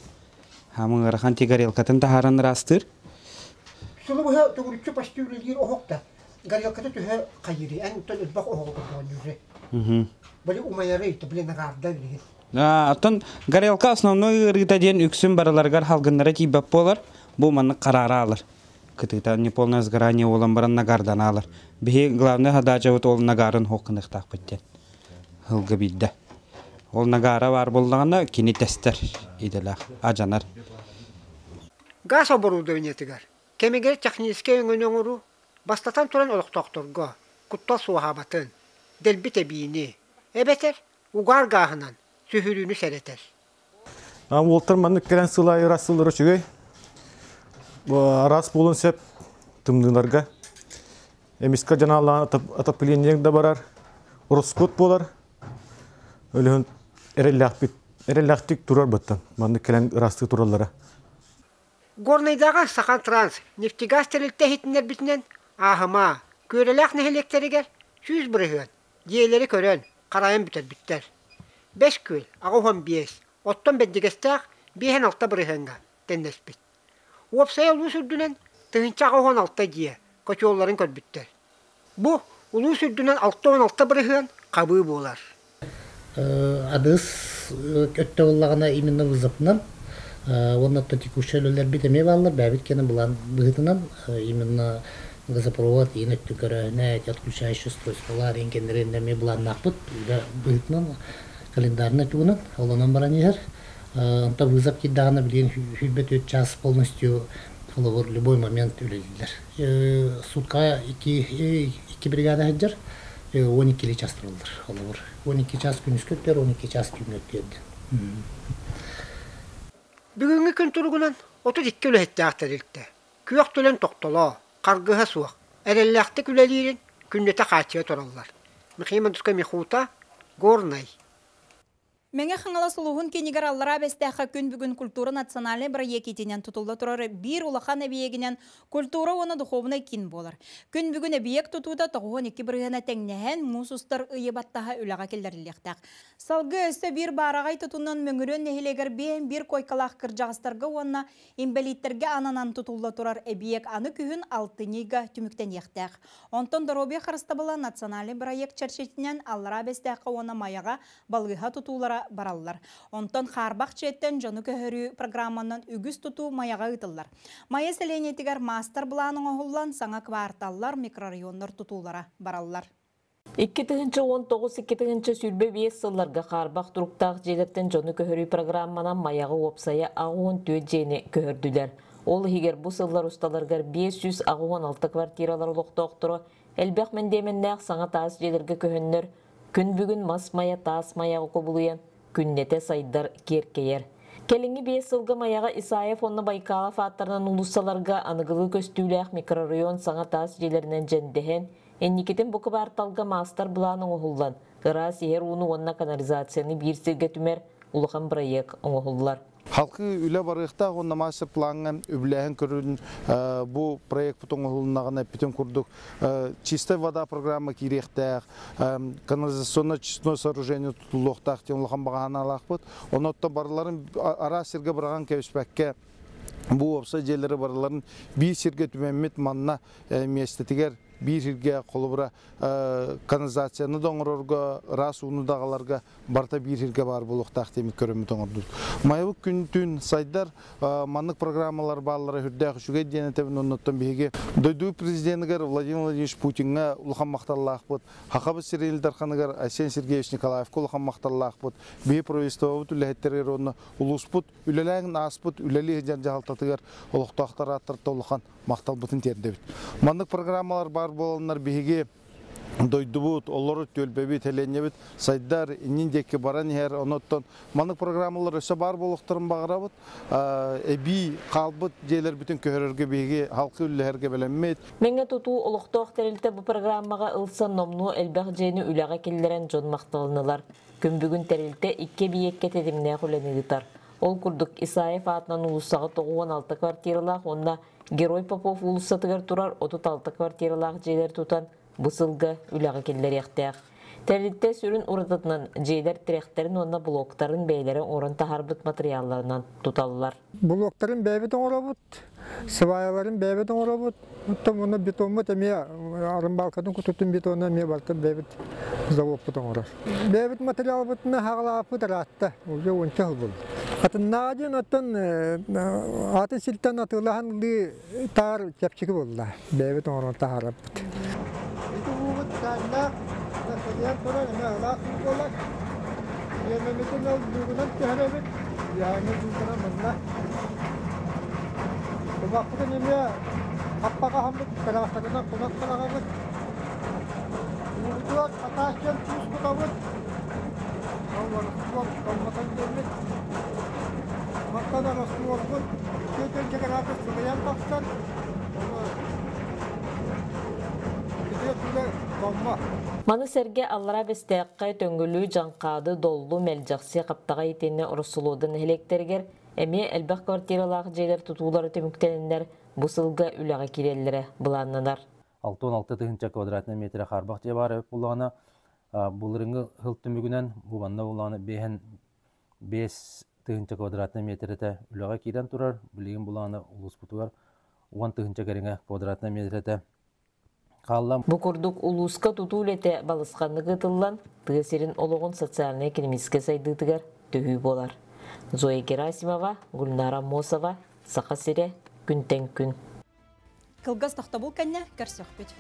Хамын ыарахан ти горелкатын таһааран ыраастыыр. Сылы быһа төгүрүччү почти үлэлиир оһох да горелката төһө хайыырый? Эн оттон элбэх оһоҕу көрдөҕүн Били умайары, били нагарда билигин. Оттон горелка основной ыарыыта диэн үксүн барыларыгар халгыннара тиийбэт буолар. Бу маннык хараара алар. Кытыыта неполное сгорание буолан баран нагардан аалар. Биһи главный задачабыт ол нагарын хоққыныхтаахпыт диэн. Ылга биирдэ. Ол нагара бар буоллаҕына кини тестер идэлээх ажанар. Газ оборудованиетыгар кэмигэр техническэй өҥөнү оҥоруу бастатан туран олохтоохторго куттал суоһаабатын, дэлби тэбиини, эбэтэр угаар гааһынан сүһүрүүнү сэрэтэр. Уолтар маннык кэлэн сыл аайы ырас сыллар үчүгэй. Араас буолуон сөп тымныыларга. Эмискэ дьанаалаан отопление да барар, ороскуот буолар. Өлөһүн эрэллээхпит, эрэллээхтик турар быттан. Маннык кэлэн ыраастыы тураллара. Горнайдааҕы Сахатранс нефтегаз тэрилтэ иһитиннэрбитинэн Ааһыма, Күөрэлээх нэһилиэктэригэр 100% дьиэлэри көрөн, харайан бүтэрбиттэр. Бэс Күөл 85, оттон Бэрдьигэстээх 56 бырыһыаҥҥа тэннэспит. Уопсайа улуус үрдүнэн 1086 дьиэ хочуолларын көрбүттэр. Бу улуус үрдүнэн 66% хабыы буолар. Адыс өттө буоллаҕына именно вызовынан уонна текущий үлэлэрбит эмиэ бааллар бэйэбит кэнэ былаан быһыытынан именно газопровод иин өттүн көрөөһүнэ эти отключающие устройстволар иин кэннэрин эмиэ былааннаахпыт үлэ быһыытынан календарный тугунан олонон баран иһэр онто вызов киирдэҕинэ билигин 24 час полностью холобур любой момент үлэлииллэр суткаҕа икки икки бригада сылдьар 12 час тураллар холобур 12 час күнүскү өттүгэр 12 час түүҥҥү өттүгэр Бүгүҥҥү күн туругунан 32 үлэһиттээх тэрилтэ күөх төлөн тохтолоо, харгыһа суох, эрэллээхтик үлэлиирин күннэтэ хааччыйа тураллар. Михаил Мандускай Михута, Горнай. Мэҥэ Хаҥалас улууһун киинигэр Аллараа Бэстээххэ күн бүгүн культура национальнай бырайыак иитинэн тутулла турар биир улахан эбийиэгинэн культура уонна духуобунай киин буолар. Күн бүгүн эбийиэк тутуута 92 бырыһыана тэҥнэһэн, муус устар ыйы баттаһа үлэҕэ киллэриллиэхтээх. Салгыы өссө биир баараҕай тутуунан Мөҥүрүөн нэһилиэгэр 51 куойкалаах кырдьаҕастарга уонна инбэлииттэргэ ананан тутулла турар эбийиэк аны күһүн алтынньыга түмүктэниэхтээх. Онтон доруобуйа харыстабыла национальнай бырайыак чэрчитинэн Аллараа Бэстээххэ уонна Майаҕа балыыһа тутуулара бараллар. Онтон хаарбах дьиэттэн дьону көһөрүү программанан үгүс тутуу Майаҕа ыытыллар. Майа сэлиэнньэтигэр маастар-былаан оҥоһуллан саҥа кварталлар, микрорайоннар тутуулара бараллар. 2019-2025 сылларга хаарбах туруктаах дьиэлэртэн дьону көһөрүү программанан Майаҕа уопсайа 84 дьиэни көһөрдүлэр. Ол иһигэр бу сыллар усталарыгар 586 квартиралар олохтоохторо элбэх мэндиэмэннээх саҥа таас дьиэлэргэ көһөннөр, күн бүгүн мас майа таас майаҕа кубулуйан, күннэтэ сайдар, киэркэйэр. Кэлиҥҥи биэс сылга Майаҕа Исаев уонна Байкалов ааттарынан уулуссаларга аныгылыы көстүүлээх микрорайон саҥа таас дьиэлэринэн дьэндэһэн, инникитин бу кыбаарталга маастар-былаан оҥоһуллан, ыраас иһэр ууну уонна канализацияны биир сиргэ түмэр улахан бырайыак оҥоһуллар. Халқы үлэ барыахтаах уонна мастер-плаҥҥа үбүлээһин көрүн бу проекпыт оҥоһулуннаҕына эппитим курдук чистая вода программа киириэхтээх, канализационно-очистное сооружение тутуллуохтаах диэн улахан баҕаһанаалаахпыт. Онуоттан барыларын араас сиргэ быраҕан кэбиспэккэ бу уопсай дьиэлэри барыларын биир сиргэ түмэммит манна миэстэтигэр биир сиргэ холобура канализацияны да оҥорорго, ыраас ууну да аҕаларга барыта биир сиргэ баар буолуохтаах диэмит көрөммүт оҥордубут. Майабыт күн-түүн сайдар, маннык программалар бааллара үрдээх үчүгэй диэн этэбин оннуттан биһиги дойду президенигэр Владимир Владимирович Путиҥҥа улахан махталлаахпыт, Хахабыт сирин Ил Дарханыгар Айсен Сергеевич Николаевка улахан махталлаахпыт, биһи правительствобут үлэһиттэригэр уонна улууспут үлэлээн ааспыт үлэлии сылдьар дьаһалтатыгар олохтоохтор ааттарыттан улахан махталбытын тиэрдэбит. Маннык программалар баар буоланнар биһиги дойдубут, олору түөлбэбит, сэлиэнньэбит сайдар, иннин диэки баран иһэр. Онуттан маннык программалар өссө баар буолуохтарын баҕарабыт. Эбии хаалбыт дьиэлэрбитин көһөрөргө биһиги халкы үллэһэргэ бэлэммит. Мэҥэ тутуу олохтоох тэрилтэ бу программаҕа ылсан номнуо элбэх дьиэни үлэҕэ киллэрэн дьон махталынылар. Күн бүгүн тэрилтэ икки эбийиэккэ тэтимнээх үлэни ыытар. Ол курдук Исаев аатынан уулуссаҕа 96 квартиралаах уонна Герой Попов уулуссатыгар турар 36 квартиралаах дьиэлэр тутан бу сылга үлэҕэ киллэриэхтээх. Тэрилтэ сүрүн уратытынан дьиэлэр тирэхтэрин уонна блоктарын бэйэлэрэ оҥорон таһаарбыт матырыйаалларынан туталлар. Блоктарын бэйэбит оҥоробут, сваяларын бэйэбит оҥоробут, оттон уонна бетоммут эмиэ арымбалкатын кутутун бетона эмиэ барытын бэйэбит заводпут оҥорор. Бэйэбит материалбытын хаҕалааппыт ыраатта, уже уонча сыл буолла. Атыннааҕа диэн оттон атын сиртэн атыылаһан ылыы таар чэпчэки буолла. Бэйэбит оҥорон таһаарарбыт. Ити уубут тааннаах, сылыйан турар эмиэ ылаах уу буолар. Сиэмэмитин ол луугунан түһэрэбит, үөһээҥҥи луугунан манна. Кумахпытын эмиэ хаппаҕаһаммыт кыраахтарынан кумах быраҕабыт. Уубутугар хатаас диэн туус кутабыт. Ол ороскуол томмотон диэммит. Мантан ороскуолбут 2 градус сылыйан тахсар. Маны сэргэ Аллараа Бэстээххэ, Төҥүлү, Дьаҥхаады, Доллу, Мэлдьэхси, Хаптаҕай итиэннэ Ороссолуода нэһилиэктэригэр эмиэ элбэх квартиралаах дьиэлэр тутуулара түмүктэнэннэр бу сылга үлэҕэ киирэллэрэ былааннанар. 66 тыһыынча квадратнай метрэ хаарбах дьиэ баар эбит буоллаҕына, былырыҥҥы сыл түмүгүнэн бу манна буоллаҕына биэһэн 5 тыһыынча квадратнай метрэтэ үлэҕэ киирэн турар. Билигин булааны улууспутугар 10 тыһыынча кэриҥэ квадратнай метрэтэ хаалла. Бу курдук улууска тутуу үлэтэ балысханнык ыытыллан, тыа сирин олоҕун социальнай-экономическай сайдыытыгар төһүү буолар. Зоя Герасимова, Гульнара Аммосова, Саха сирэ, күнтэн күн. Кылгас тохтобул кэннэ көрсөхпүт.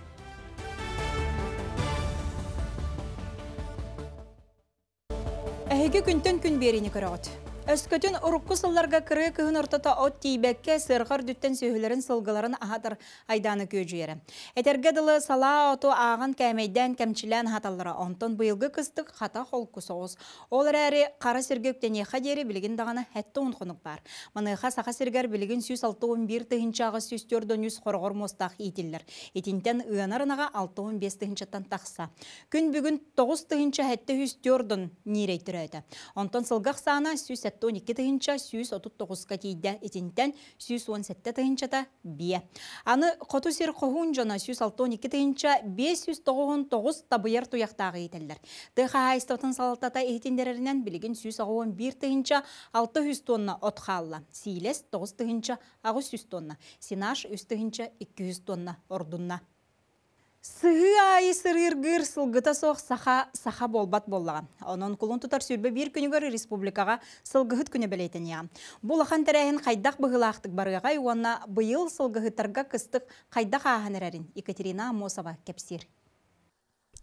Эһиги күнтэн күн биэриини көрөҕүт. Өскөтүн урукку сылларга кырыы кыһын ортото от тиийбэккэ сыарҕа үрдүттэн сүөһүлэрин сылгыларын аһатар айдааны күөдьүйэрэ. Этэргэ дылы салаа оту ааҕан кээмэйдээн кэмчилээн аһаталлара. Онтон быйылгы кыстык хата холку соҕус. Ол эрээри хара сиргэ үктэниэххэ диэри билигин даҕаны 70 хонук баар. Маныаха Саха сиригэр билигин 161 843 хороҕор муостаах иитиллэр. Итинтэн ыанар ынаҕа 65 тыһыынчаттан тахса. Күн бүгүн 9704 ньиирэй төрөөтө. Онтон сылгы ахсаана 172 тыһыынча 139-ка тиийдэ. Итинтэн 117 тыһыынчата биэ. Аны хоту сир хоһуун дьоно 162 тыһыынча 599 табыйар туйахтааҕы иитэллэр. Тыа хаһаайыстыбатын салалтата иһитиннэрэринэн билигин 181 тыһыынча 600 тонна от хаалла. Сиилэс 9 тыһыынча 800 тонна. Сенаж 3 тыһыынча 200 тонна ордунна. Сыһыы аайы сырыыргыыр сылгыта суох саха саха буолбат буоллаҕа. Онон кулун тутар 21 күнүгэр республикаҕа сылгыһыт күнэ бэлиэтэниэҕэ. Бу улахан тэрээһин хайдах быһыылаахтык барыаҕай уонна быйыл сылгыһыттарга кыстык хайдах ааһан эрэрин Екатерина Аммосова кэпсиир.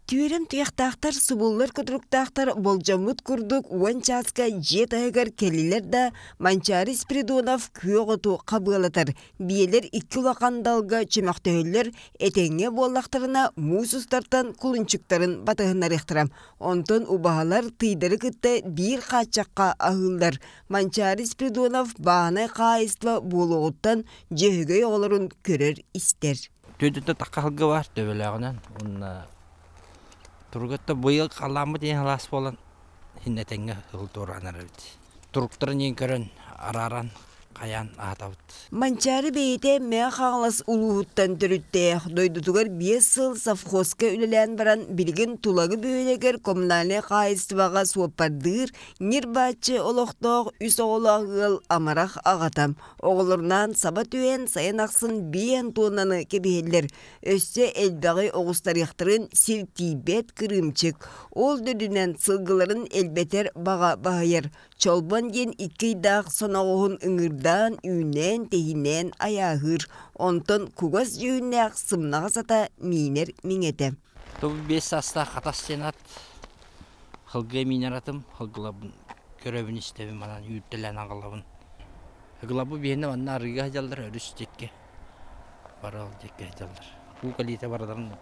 Түөрэн туйахтаахтар субуллар кутуруктаахтар болдьоммут курдук уон чааска дьиэ таһыгар кэллилэр да, Манчаары Спиридонов күөх оту хабыалатар, биэлэр икки улахан далга чөмөхтөһөллөр, этэҥҥэ буоллахтарына муус устартан кулунчуктарын батыһыннарыахтара. Онтон убаһалар тыйдары кытта биир хааччахха аһыыллар. Манчаары Спиридонов бааһынай хаһаайыстыба буолуоҕуттан Дьөһөгөй оҕолорун көрөр-истэр. Түөтүттэ тахха сылгы баар төбөлөөҕүнэн уонна туругатта быйыл халааммыт иһин халаас буолан иһин этэҥҥэ сыл туораан эрэбит. Туруктарын иһин көрөн арааран хайаан аһатабыт. Манчаары бэйэтэ Мэҥэ Хаҥалас улууһуттан төрүттээх, дойдутугар 5 сыл совхозка үлэлээн баран билигин Тулагы бөһүөлэгэр коммунальнай хаһаайыстыбаҕа суоппардыыр, ньир-бааччы олохтоох үс оҕолоох ыал амарах аҕата. Оҕолорунаан саба түһэн сайын ахсын биэн туоннаны кэбиһэллэр. Өссө элбэҕи оҕустарыахтарын сир тиийбэт кырыымчык. Ол үрдүнэн сылгыларын элбэтэр баҕа баһыйар. Чолбон диэн икки ыйдаах соноҕоһун ыҥырдаан, үүнээн-тэһиинээн айааһыыр. Онтон кугас дьүһүннээх сымнаҕас ата миинэр миҥэтэ. Тобу 5 саастаах хатас диэн ат Хылгыа миинэр атым, хылгылабын көрөбүн истэбин манан үүртэлээн аҕалабын. Хылгылабы биһиэнэ манна арыыга сылдьаллар өрүс диэки барыл диэки сылдьаллар. Уу кэлиитэ барыларын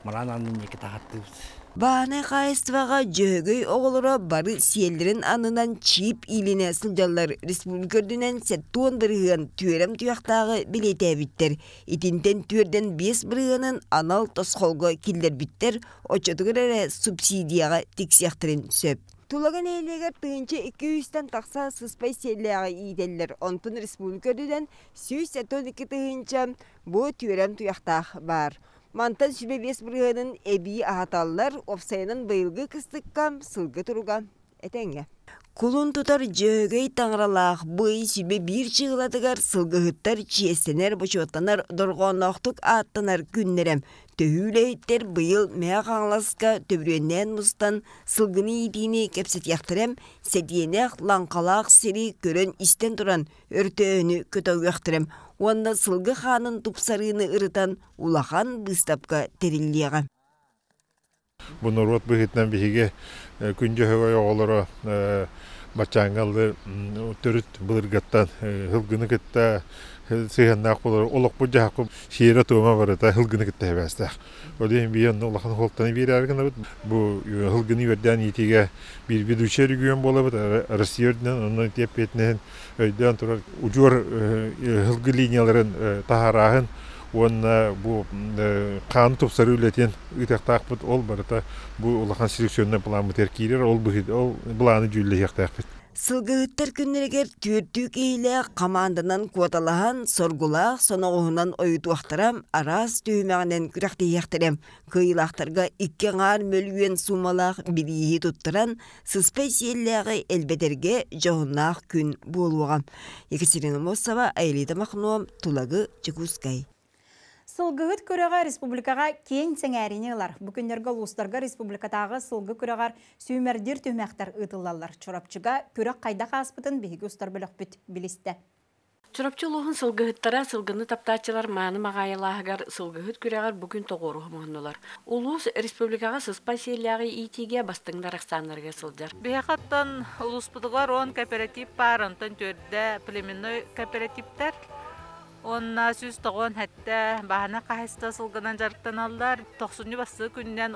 мараан аннын диэки таһаттыыбыт. Бааһынай хаһаайыстыбаҕа Дьөһөгөй оҕолоро бары сиэллэрин аннынан чип иилинэ сылдьаллар. Республика үрдүнэн 70% түөрэм туйахтааҕы бэлиэтээбиттэр. Итинтэн түөрдэн 5 бырыһыанын анал тосхолго киллэрбиттэр, оччотугар эрэ субсидияҕа тиксиэхтэрин сөп. Тулагы нэһилиэгэр 1200-тэн тахса сыспай сиэллээҕи иитэллэр. Онтон республика үрдүнэн 172 000 бу түөрэм туйахтаах баар. Мантан 25 бырыһыанын эбии аһаталлар, уопсайынан быйылгы кыстыкка сылгы туруга этэҥҥэ. Кулун тутар Дьөһөгөй таҥаралаах бу ый 21 чыылатыгар сылгыһыттар чиэстэнэр, бочуоттанар, дорҕоонноохтук ааттанар күннэрэ. Төһүү үлэһиттэр быйыл Мэҥэ Хаҥаласка төбүрүөннээн мустан сылгыны иитиини кэпсэтиэхтэрэ, сэтиэнэх, лаҥхалаах сири көрөн-истэн туран өртөөһүнү көтөҕүөхтэрэ уонна сылгы хаанын тупсарыыны ырытан улахан быыстапка тэриллиэҕэ. Бу норуот быһыытынан биһиги күн Дьөһөгөй оҕолоро баччааҥҥа төрүт былыргаттан сылгыны кытта сыһыаннаах буолар олохпут дьаһахпыт сиэрэ-туома барыта сылгыны кытта сибээстээх. Ол иһин биһи онно улахан суолтаны биэрээри гынабыт. Бу сылгыны үөрдээн иитиигэ биир ведущай регион буолабыт Россия үрдүнэн онно ити эппиэтинэһин өйдөөн турар удьуор сылгы линияларын таһаарааһын уонна бу хааны тупсарыы үлэтин ыытыахтаахпыт. Ол барыта бу улахан селекционнай пламмытыгар киирэр, ол ол былааны дьүүллэһиэхтээхпит. Сылгыһыттар күннэригэр түөртүү киһилээх хамаанданан куоталаһан, соргулаах соноҕоһунан ойутуохтара, араас түһүмэҕинэн күрэхтэһиэхтэрэ. Кыайыылаахтарга 2,5 мөлүйүөн суумалаах бирииһи туттаран, сыспай сиэллээҕи элбэтэргэ дьоһуннаах күн буолуоҕа. Екатерина Мосова, Аэлита Махно, Тулагы, Дьокуускай. Сылгыһыт күрэҕэ республикаҕа киэҥ сэҥээриини ылар. Бу күннэргэ улуустарга республикатааҕы сылгы күрэҕэр сүүмэрдиир түһүмэхтэр ыытыллаллар. Чурапчыга күрэх хайдах ааспытын биһиги устар бөлөхпүт билистэ. Чурапчы улууһун сылгыһыттара сылгыны таптааччылар мааны маҕаайылааһыгар сылгыһыт күрэҕэр бу күн тоҕуоруһа муһуннулар. Улуус республикаҕа сыспай сиэллээҕи иитиигэ бастыҥнар ахсааннарыгар сылдьар. Биһиэхэ оттон улууспутугар 10 кооператив баар, онтон төрдө племенной кооперативтар. Уонна 197 бааһынай хаһайыстыба сылгынан дьарыктаналлар. Тохсунньу бастакы күнүнэн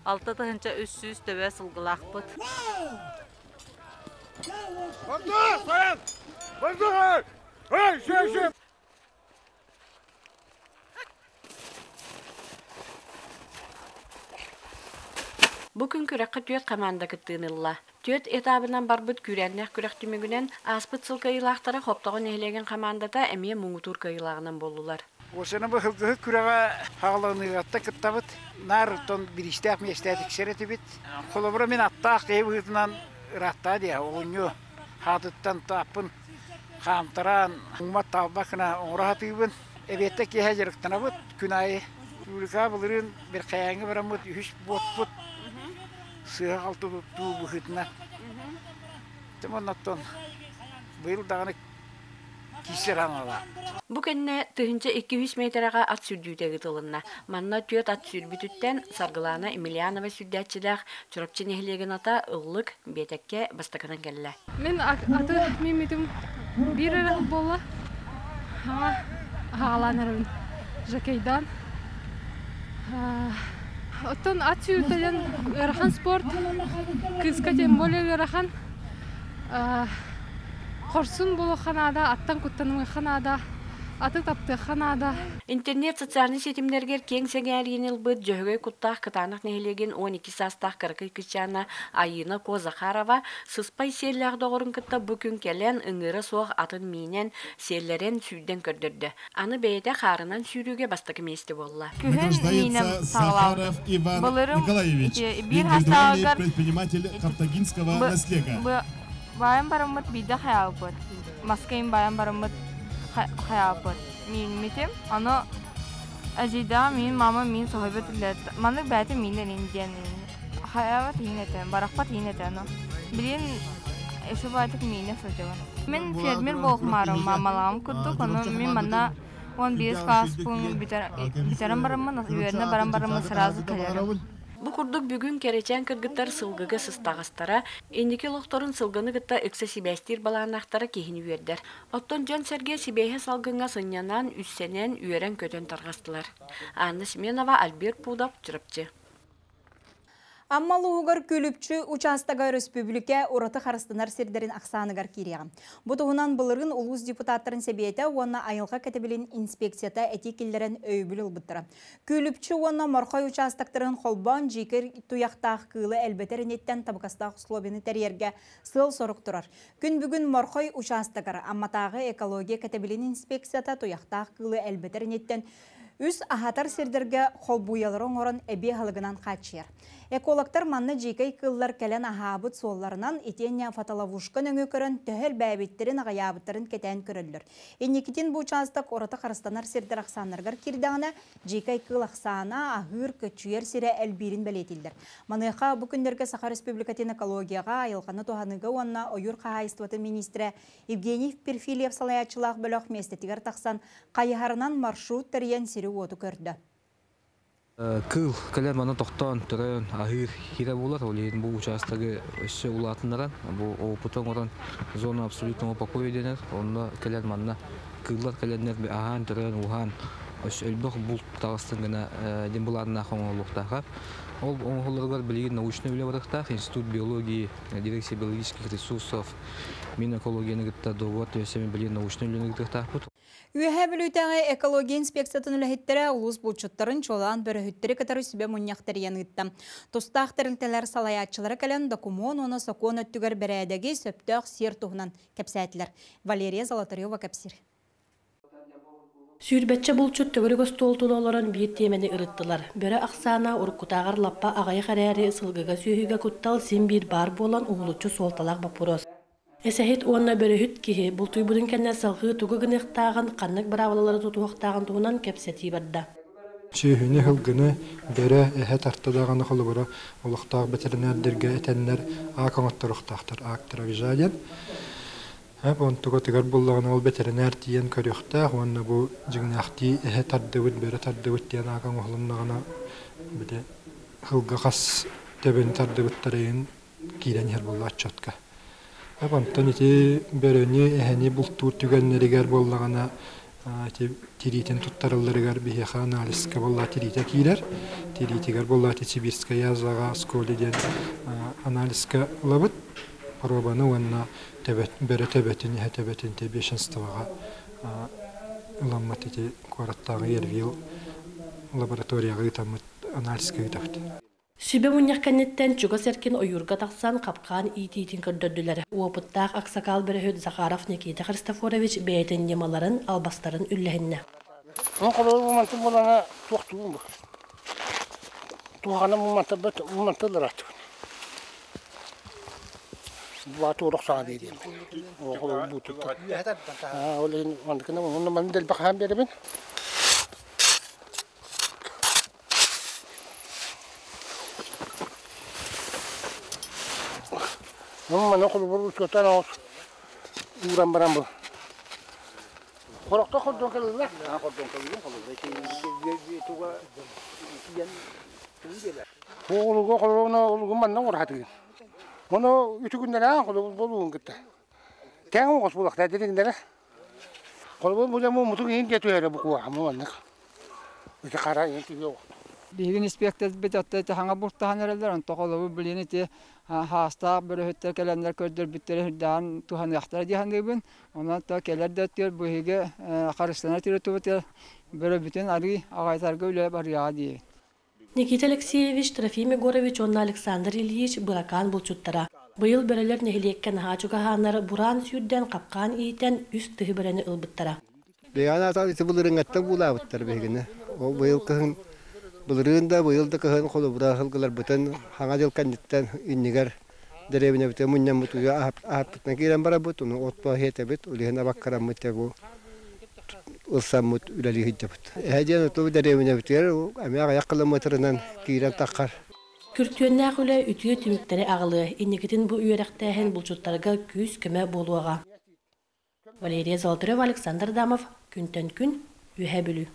16 300 төбө сылгылаахпыт. Бу күн күрэххэ түөрт хамаанда кыттыыны ылла. Түөрт этабынан барбыт күүрээннээх күрэх түмүгүнэн ааспыт сыл кыайыылаахтара Хоптоҕо нэһилиэгин хамаандата эмиэ муҥутуур кыайыылааҕынан буоллулар. Осена бу сылгыһыт күрэҕэ хаҕыланыыгатта кыттабыт. Наар оттон бириистээх миэстэ тиксэр этибит. Холобура мин аттаах киһи быһыытынан ырааттаа диэ оҕунньу хаатыттан тааппын хаамтараан уҥмат таалбат гына оҥоро сатыыбын. Эбиэттэ киэһэ дьарыктанабыт күн аайы. Республикаҕа былырыын Бэрхэйээҥҥэ бараммыт үһүс буотпут сыыһа-халты туттуу быһыытынан. Оннуттан быйыл даҕаны киирсэр аналаах. Бу кэннэ 1200 миэтэрэҕэ ат сүүрдүүтэ ыытылынна. Манна түөрт ат сүүрбүтүттэн Саргылаана Емельянова сүүрдээччилээх Чурапчы нэһилиэгин ата Ыллык биэтэккэ бастакынан кэллэ. Мин аты мииммитим биир эрэ буолла. Хаҥа хаалаан эрэбин. Жокейдаан. Оттон ат сүүрдэн ыарахан спорт. Кыыска тем более ыарахан. Хорсун буолуохха наада, аттан куттанымыахха наада, аты таптыахха наада. Интернет социальнай ситимнэригэр киэҥ сэҥээриини ылбыт Дьөһөгөй куттаах Кытаанах нэһилиэгин 12 саастаах кыракый кырчаана Айыына Ко Захарова сыспай сиэллээх доҕорун кытта бу күн кэлэн, ыҥыыра суох атын миинэн, сиэллэрэн, сүүрдэн көрдөрдө. Аны бэйэтэ хаарынан сүүрүүгэ бастакы миэстэ буолла. Күһүн миинэн Награждается саҕалаабытым. Захаров Иван Былырым Николаевич, ити биир индивидуальный хастааҕыгар предприниматель Картагинского наслега. Баайан бараммыт биирдэ хайаабыт. Маска баайан бараммыт хайаабыт. Мииммитим. Ону эдьиийдээҕим миин мама миин соһуйбут үллэр. Маннык бэйэтэ миинэн ин диэн хайаабат иһин этэ, барахпат иһин этэ ону. Билигин еще баайтык миинэ сылдьабын. Мин фермер буолумаарым маамалаҕым курдук, ону мин манна 11 класспын бүтэрэн бараммын, үөрэнэ баран бараммын сразу кэлэрим. Бу курдук бүгүн кэрэчээн кыргыттар сылгыга сыстаҕастара, инники олохторун сылгыны кытта ыкса сибээстиир балааннаахтара киһини үөрдэр. Оттон дьон-сэргэ сибээһи салгыҥҥа сынньанан, үссэнэн, үөрэн-көтөн тарҕастылар. Анна Семенова, Альберт Пудов, Чурапчы. Амма улууһугар Күлүпчү учаастага өрөспүүбүлүкэ ураты харыстанар сирдэрин ахсааныгар киириэҕэ. Бу туһунан былырыын улуус депутаттарын сэбиэтэ уонна айылҕа кэтэбилин инспекцията этии киллэрэн өйөбүл ылбыттара. Күлүпчү уонна Морхой учаастактарын холбоон дьиикэй туйахтаах кыылы элбэтэр инниттэн табыгастаах условияны тэрийэргэ сыал-сорук турар. Күн бүгүн Морхой учаастагар Амматааҕы экология кэтэбилин инспекцията туйахтаах кыылы элбэтэр инниттэн үс аһатар сирдэргэ холбуйалары оҥорон эбии аһылыгынан хааччыйар. Экологтар манна дьиикэй кыыллар кэлэн аһаабыт суолларынан итиэннэ фотоловушка нөҥүө көрөн төһө элбээбиттэрин аҕыйаабыттарын кэтээн көрөллөр. Инникитин бу учаастак ураты харыстанар сирдэр ахсааннарыгар киирдэҕинэ, дьиикэй кыыл ахсаана аһыыр, көччүйэр сирэ элбиирин бэлиэтииллэр. Маныаха бу күннэргэ Саха Республикатын экологияҕа, айылҕаны туһаныыга уонна ойуур хаһаайыстыбатын миниистирэ Евгений Перфильев салайааччылаах бөлөх миэстэтигэр тахсан хайыһарынан маршрут тэрийэн сири-уоту көрдө. Кыыл кэлэн манна тохтоон, төрөөн, аһыыр хирэ буолар. Ол иһин бу учаастагы өссө улаатыннаран, бу опыты оҥорон зона абсолютного покоя дэнэр. Онно кэлэн манна кыыллар кэлэннэр аһаан, төрөөн, ууһаан өссө элбэх булт таҕыстын гына диэн былааннаах оҥоһуллуохтааха. Ол оҥоһулларыгар билигин научнай үлэ барыахтаах. Институт биологии, дирекция биологических ресурсов, Минэкологияны кытта договор түһэрсэммит билигин научнай үлэни ыытыахтаахпыт. Үөһээ Бүлүүтээҕи экология инспекциятын үлэһиттэрэ улуус булчуттарын, чуолаан бөрөһүттэри кытары сүбэ мунньах тэрийэн ыытта. Тустаах тэрилтэлэр салайааччылара кэлэн докумуон уонна сокуон өттүгэр бэрээдэги, сөптөөх сиэр туһунан кэпсээтилэр. Валерия Золотарева кэпсиир. Сүүрбэччэ булчут төгүрүк остуол тула олорон биир тиэмэни ырыттылар. Бөрө ахсаана уруккутааҕар лаппа аҕыйах эрээри, сылгыга сүөһүгэ куттал син биир баар буолан уһулуччу суолталаах боппуруос. Эсэһит уонна бөрөһүт киһи бултуйбутун кэннэ салҕыы тугу гыныахтааҕын, ханнык быраабылалары тутуһуохтааҕын туһунан кэпсэтии барда. Сүөһүнү, сылгыны бөрө, эһэ тарта даҕаны холобура олохтоох бэтэринээрдэргэ этэннэр аак оҥотторуохтаахтар, аак травижа диэн. Онтугатыгар буллаҕына ол бэтэринээр тиийэн көрүөхтээх уонна бу дьиҥнээхтии эһэ тардыбыт, бөрө тардыбыт диэн аага оҥоһулуннаҕына били сылга хас төбөнү тардыбыттарын киирэн иһэр буолла отчетка. Онтон ити бөрөнү, эһэни бултуур түгэннэригэр буоллаҕына ити тириитин туттарылларыгар биһиэхэ анализка буолла тириитэ киирэр. Тириитигэр буолла ити сибирская язва сколи диэн анализка ылабыт. Пробаны уонна бөрө төбөтүн, эһэ төбөтүн те бешенствоҕа ыламмыт ити куораттааҕы Ервил лабораторияҕа ыытаммыт анализка ыытабыт. Сүбэ мунньах кэнниттэн чугас эркин ойуурга тахсан хапкаан иитиитин көрдөрдүлэр. Уопуттаах аксакал бөрөһүт Захаров Никита Христофорович бэйэтин ньымаларын, албастарын үллэһиннэ. Мантын туохтуун бу. Туохана мантылларатыбын. Баатуурах саҥа диэм. Оҕолор буутуттар. Ол иһин манныкына онно манны дэлбэх хаан биэрэбин. Маны холобур учуоттан оҕус ууран баран бу. Хорохто хордон кэлэллэр. Хордон кэлэллэр. Туга Оҕолуга холоруна олугу манна оҥорхатыгын. Ону үтүгүннэрэ холобур болуун кытта. Тэҥ оҕус булахта диригиннэрэ. Холобур бу дьэ мутук иһин дьэ түһэрэ бу куоһамы маннык. Ити хара иһин түһүө. Биһигин инспекторбит отто ити хаҥа бултаһан эрэллэр, онто холобур билин ити хаастаах бөрөһүттэр кэлэннэр көрдөрбүттэрэ сүрдээҕин туһаныахтара дии саныыбын. Онон то кэлэр да өттүгэр биһиги харыстанар территориябытыгар бөрөбүтүн арыы аҕайтарга үлэ барыаҕа диибин. Никита Алексеевич, Трофим Егорович уонна Александр Ильич быракаан булчуттара. Быйыл бөрөлөр нэһилиэккэ наһаа чугаһааннар бураан сүүрдэн, хапкаан иитэн үс тыһы бөрөнү ылбыттара. Бэйэҕин аатаҕын ити былырыыҥҥаттан буулаабыттар биһигини. Ол быйыл кыһын былырыын да быйыл да кыһын холобура сылгыларбытын хаҥа дьыл кэнниттэн иннигэр дэриэбинэбитигэр мунньаммыт уйа аһаппытынан киирэн барабыт, ону от иһэтэбит, ол иһин абаккараммыт дьэ бу ылсаммыт үлэлии сылдьабыт. Эһэ диэн оту дэриэбинэбитигэр эмиэ аҕыйах километрынан киирэн таххар. Күртүөннээх үлэ үтүө түмүктэри аҕалыа, инникитин бу үөрэхтээһин булчуттарга күүс-көмө буолуоҕа. Валерия Золотарева, Александр Адамов, Күнтэн күн, Үөһээ Бүлүү.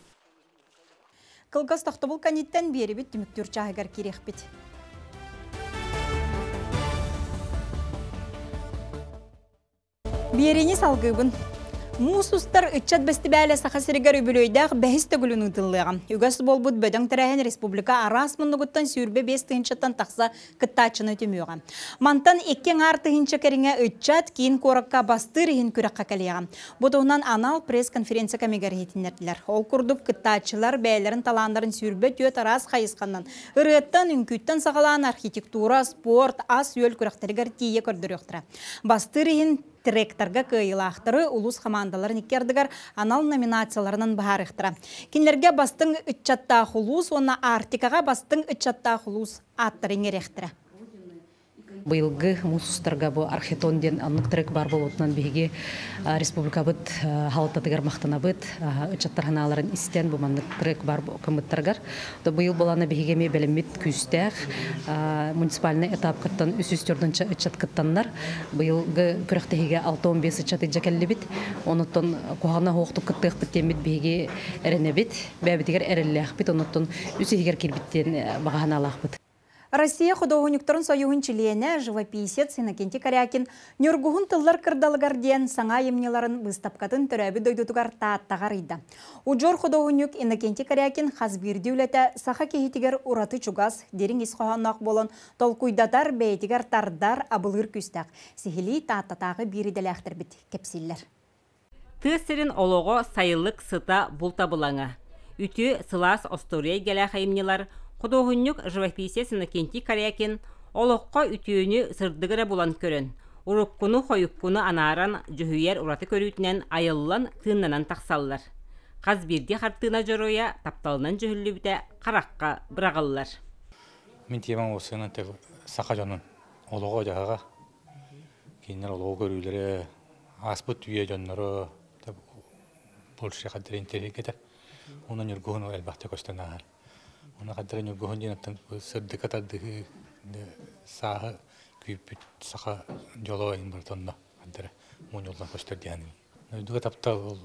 Кылгас тохтобул кэнниттэн биэрибит түмүктүүр чааһыгар киириэхпит. Биэриини салгыыбын. Муус устар ыччат бэстибээлэ Саха сиригэр үбүлүөйдээх бэһис төгүлүн ыытыллыаҕа. Үгэс буолбут бөдөҥ тэрээһин республика араас муннугуттан 25 тыһыынчаттан тахса кыттааччыны түмүөҕэ. Мантан икки аҥаар тыһыынча кэриҥэ ыччат киин куоракка бастыыр иһин күрэххэ кэлиэҕэ. Бу туһунан анал пресс-конференция кэмигэр иһитиннэрдилэр. Ол курдук кыттааччылар бэйэлэрин талааннарын 24 араас хайысханан ырыаттан, үҥкүүттэн саҕалаан архитектура, спорт, ас-үөл күрэхтэригэр тиийэ көрдөрүөхтэрэ. Бастыыр иһин тректорга кыайыылаахтары улуус хамаандаларын икки ардыгар анал номинацияларынан быһаарыахтара. Кинилэргэ бастыҥ ыччаттаах улуус уонна Арктикаҕа бастыҥ ыччаттаах улуус ааттары иҥэриэхтэрэ. Быйылгы муус устарга бу Архитон диэн оннук трек бар буолуутунан биһиги республикабыт халататыгар махтанабыт. Ыччаттар ханааларын истэн бу маннык трек бар кымыттаргар. Быйыл болана биһиги эмиэ бэлэммит күүстээх муниципальный этапкыттан үс үс төрдүнчэ ыччат кыттаннар. Быйылгы күрэхтэһиигэ 65 ыччат илдьэ кэллибит. Онуттан куһаҕана суохтук кыттыахпыт диэммит биһиги эрэнэбит. Бэйэбитигэр эрэллээхпит. Онуттан үс иһигэр киирбит диэн баҕа санаалаахпыт. Россия худуоһунньуктарын союһун чилиэнэ, живописец Иннокентий Корякин Ньургуһун тыллар кырдалыгар диэн саҥа айымньыларын быыстапкатын төрөөбүт дойдутугар Тааттаҕа арыйда. Удьуор худуоһунньук Иннокентий Корякин хас биирдии үлэтэ саха киһитигэр ураты чугас, дириҥ ис хоһоонноох буолан толкуйдатар, бэйэтигэр тардар, абылыыр күүстээх. Сиһилии Тааттатааҕы биир идэлээхтэрбит кэпсииллэр. Тыа сирин олоҕо сайылык сыта бултабылаҥа. Үтүө, сылаас остуоруйа эйгэлээх айымньылар, худуоһунньук живописец Иннокентий Корякин олоххо үтүөнү, сырдыгы эрэ булан көрөн, уруккуну-хойуккуну анааран дьүһүйэр ураты көрүүтүнэн айыллан, тыыннанан тахсаллар. Хас биирдии хартыына дьоруойа тапталынан дьүһүллүбүтэ харахха быраҕыллар. Мин темам уопсайынан саха дьонун олоҕо-дьаһаҕа, кинилэр олоҕу көрүүлэрэ, ааспыт үйэ дьонноро больше хаддара интэриэһиргэтэр. Уонна Ньургуһун ол элбэхтэ көстөн ааһар. Уонна хаддара Ньургуһун диэн оттон сырдыка тардыһыы сааһы күүппүт саха дьоло иһин барыта онно хаддара. мунньуллан көстөр диэн. Дойдуга таптал ол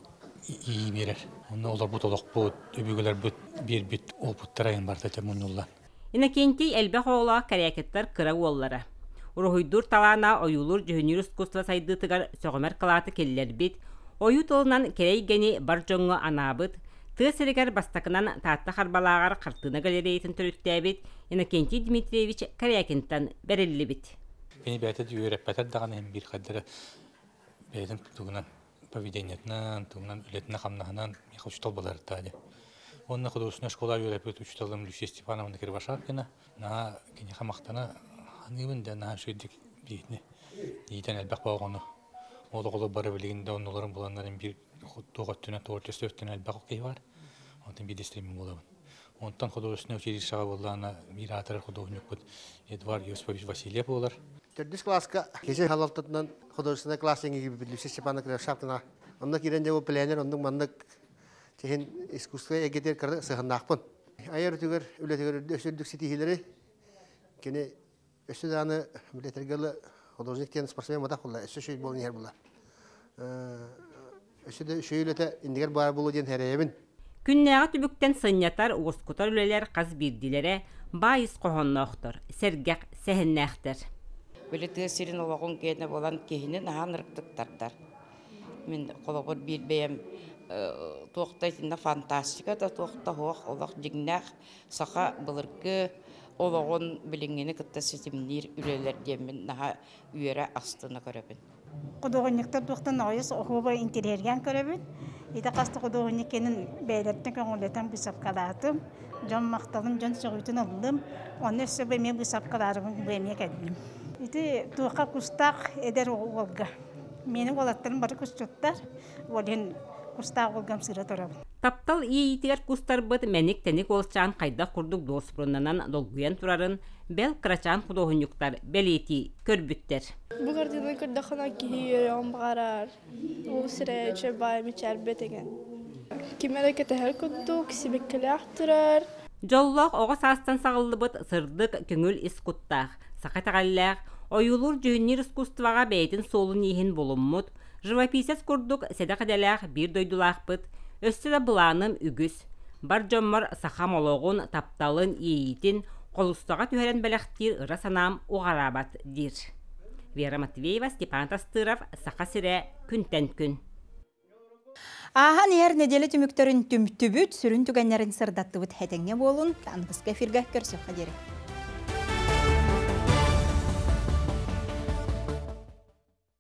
ии биэрэр. Онно олорбут олохпут, өбүгэлэрбит биэрбит опыттара айан барыта дьэ мунньуллан. Иннокентий элбэх оҕолоох Кэрээкиттэр кыра уоллара. Уруһуйдуур талаана ойуулуур-дьүһүннүүр искусство сайдыытыгар сөҕүмэр кылааты киллэрбит, ойуу тылынан кэрэ эйгэни бар дьоҥҥо анаабыт, тыа сиригэр бастакынан Таатта Харбалааҕар хартыына галереятын төрүттээбит Иннокентий Дмитриевич Корякинтан бэриллибит. Кини бэйэтэ үөрэппэтэр даҕаны иһин биир хайдары бэйэтин тугунан поведениетынан, тугунан үлэтинэн-хамнаһынан миэхэ учуутал буоларыттаа дии. Уонна художественная школа үөрэппит учууталым Люция Степановна Кривошапкина наһаа киниэхэ махтана саныыбын да наһаа үчүгэйдик биһигини иитэн элбэх оҕону ол оҕолор бары билигин да оннуларын буланнарын биир туох өттүнэн творчество өттүнэн элбэх киһи бар. Онтон биирдэстэрин буолабын. Онтон художественное училищеҕа буоллаҕына биир аатырар художникпыт Эдуард Иосифович Васильев буолар. Төрдүс класска киһи халалтатынан художественный класс иҥигибит Люция Степановна Кривошапкина. Онно киирэн дьэ бу пленер оннук маннык чиһин искусство эйгэтигэр кыры сыһыннаахпын. Айар өтүгэр үлэтигэр өссө үрдүк ситиһиилэри кини өссө даҕаны билэтэргэ художник диэн спортсмен буолбатах буолла, өссө үчүгэй буолан иһэр буолла. Өссө да үчүгэй үлэтэ иннигэр баар буолуо диэн эрэйэбин. Күннээҕи түбүктэн сынньатар, уоскутар үлэлэр хас биирдиилэрэ баай ис хоһоонноохтор, сэргэх сэһэннээхтэр. Били тыа сирин олоҕун киэнэ буолан киһини наһаа ынырыктык тардар. Мин холобур биир бэйэм туох да итиннэ фантастика да туох да суох олох дьиҥнээх саха былыргы олоҕун билиҥҥини кытта ситимниир үлэлэр диэммин наһаа үөрэ астына көрөбүн. Худуоһунньуктар туохтан оҕойус оһуоба интириэһиргээн көрөбүт. Ити хас да худуоһунньук кэнин бэйэлэриттэн көҥүллэтэн быысапкалаатым. Дьон махталын, дьон сөҕүүтүн ыллым. Онно өссө бу эмиэ быысапкалаарыбын бу эмиэ кэллим. Ити туохха кустаах эдэр уолга. Миэнэ уолаттарым бары кусчуттар. Ол иһин кустаах уолгам сыра турабын. Таптал иэйиитигэр кустарбыт мэник-тэник уолчаан хайдах курдук дуоспуруннанан долгуйан турарын бэл кырачаан худуоһунньуктар бэлиэтии көрбүттэр. Бу картинаны көрдөххүнэ киһи үөрүөҕүн баҕарар. Уу сирэ үчүгэй баай мичээрбит эҥин. Ким эрэ кэтэһэр курдук сибэккилээх турар. Дьоллоох оҕо саастан саҕыллыбыт сырдык, көҥүл ис куттаах, саха итэҕэллээх, ойуулуур-дьүһүннүүр искусствоҕа бэйэтин суолун-ииһин булуммут, живописец курдук сэдэх идэлээх биир дойдулаахпыт, өссө да былааным үгүс. Бар дьоммор сахам олоҕун, тапталын, иэйиитин холустаҕа түһэрэн бэлэхтиир ыра санаам уҕараабат диир. Вера Матвеева, Степан Тастыров, Саха сирэ, күнтэн күн. Ааһан иһэр нэдиэлэ түмүктэрин түмтүбүт, сүрүн түгэннэрин сырдаттыбыт. Этэҥҥэ буолун, аныгыскы эфиргэ көрсүөххэ диэри.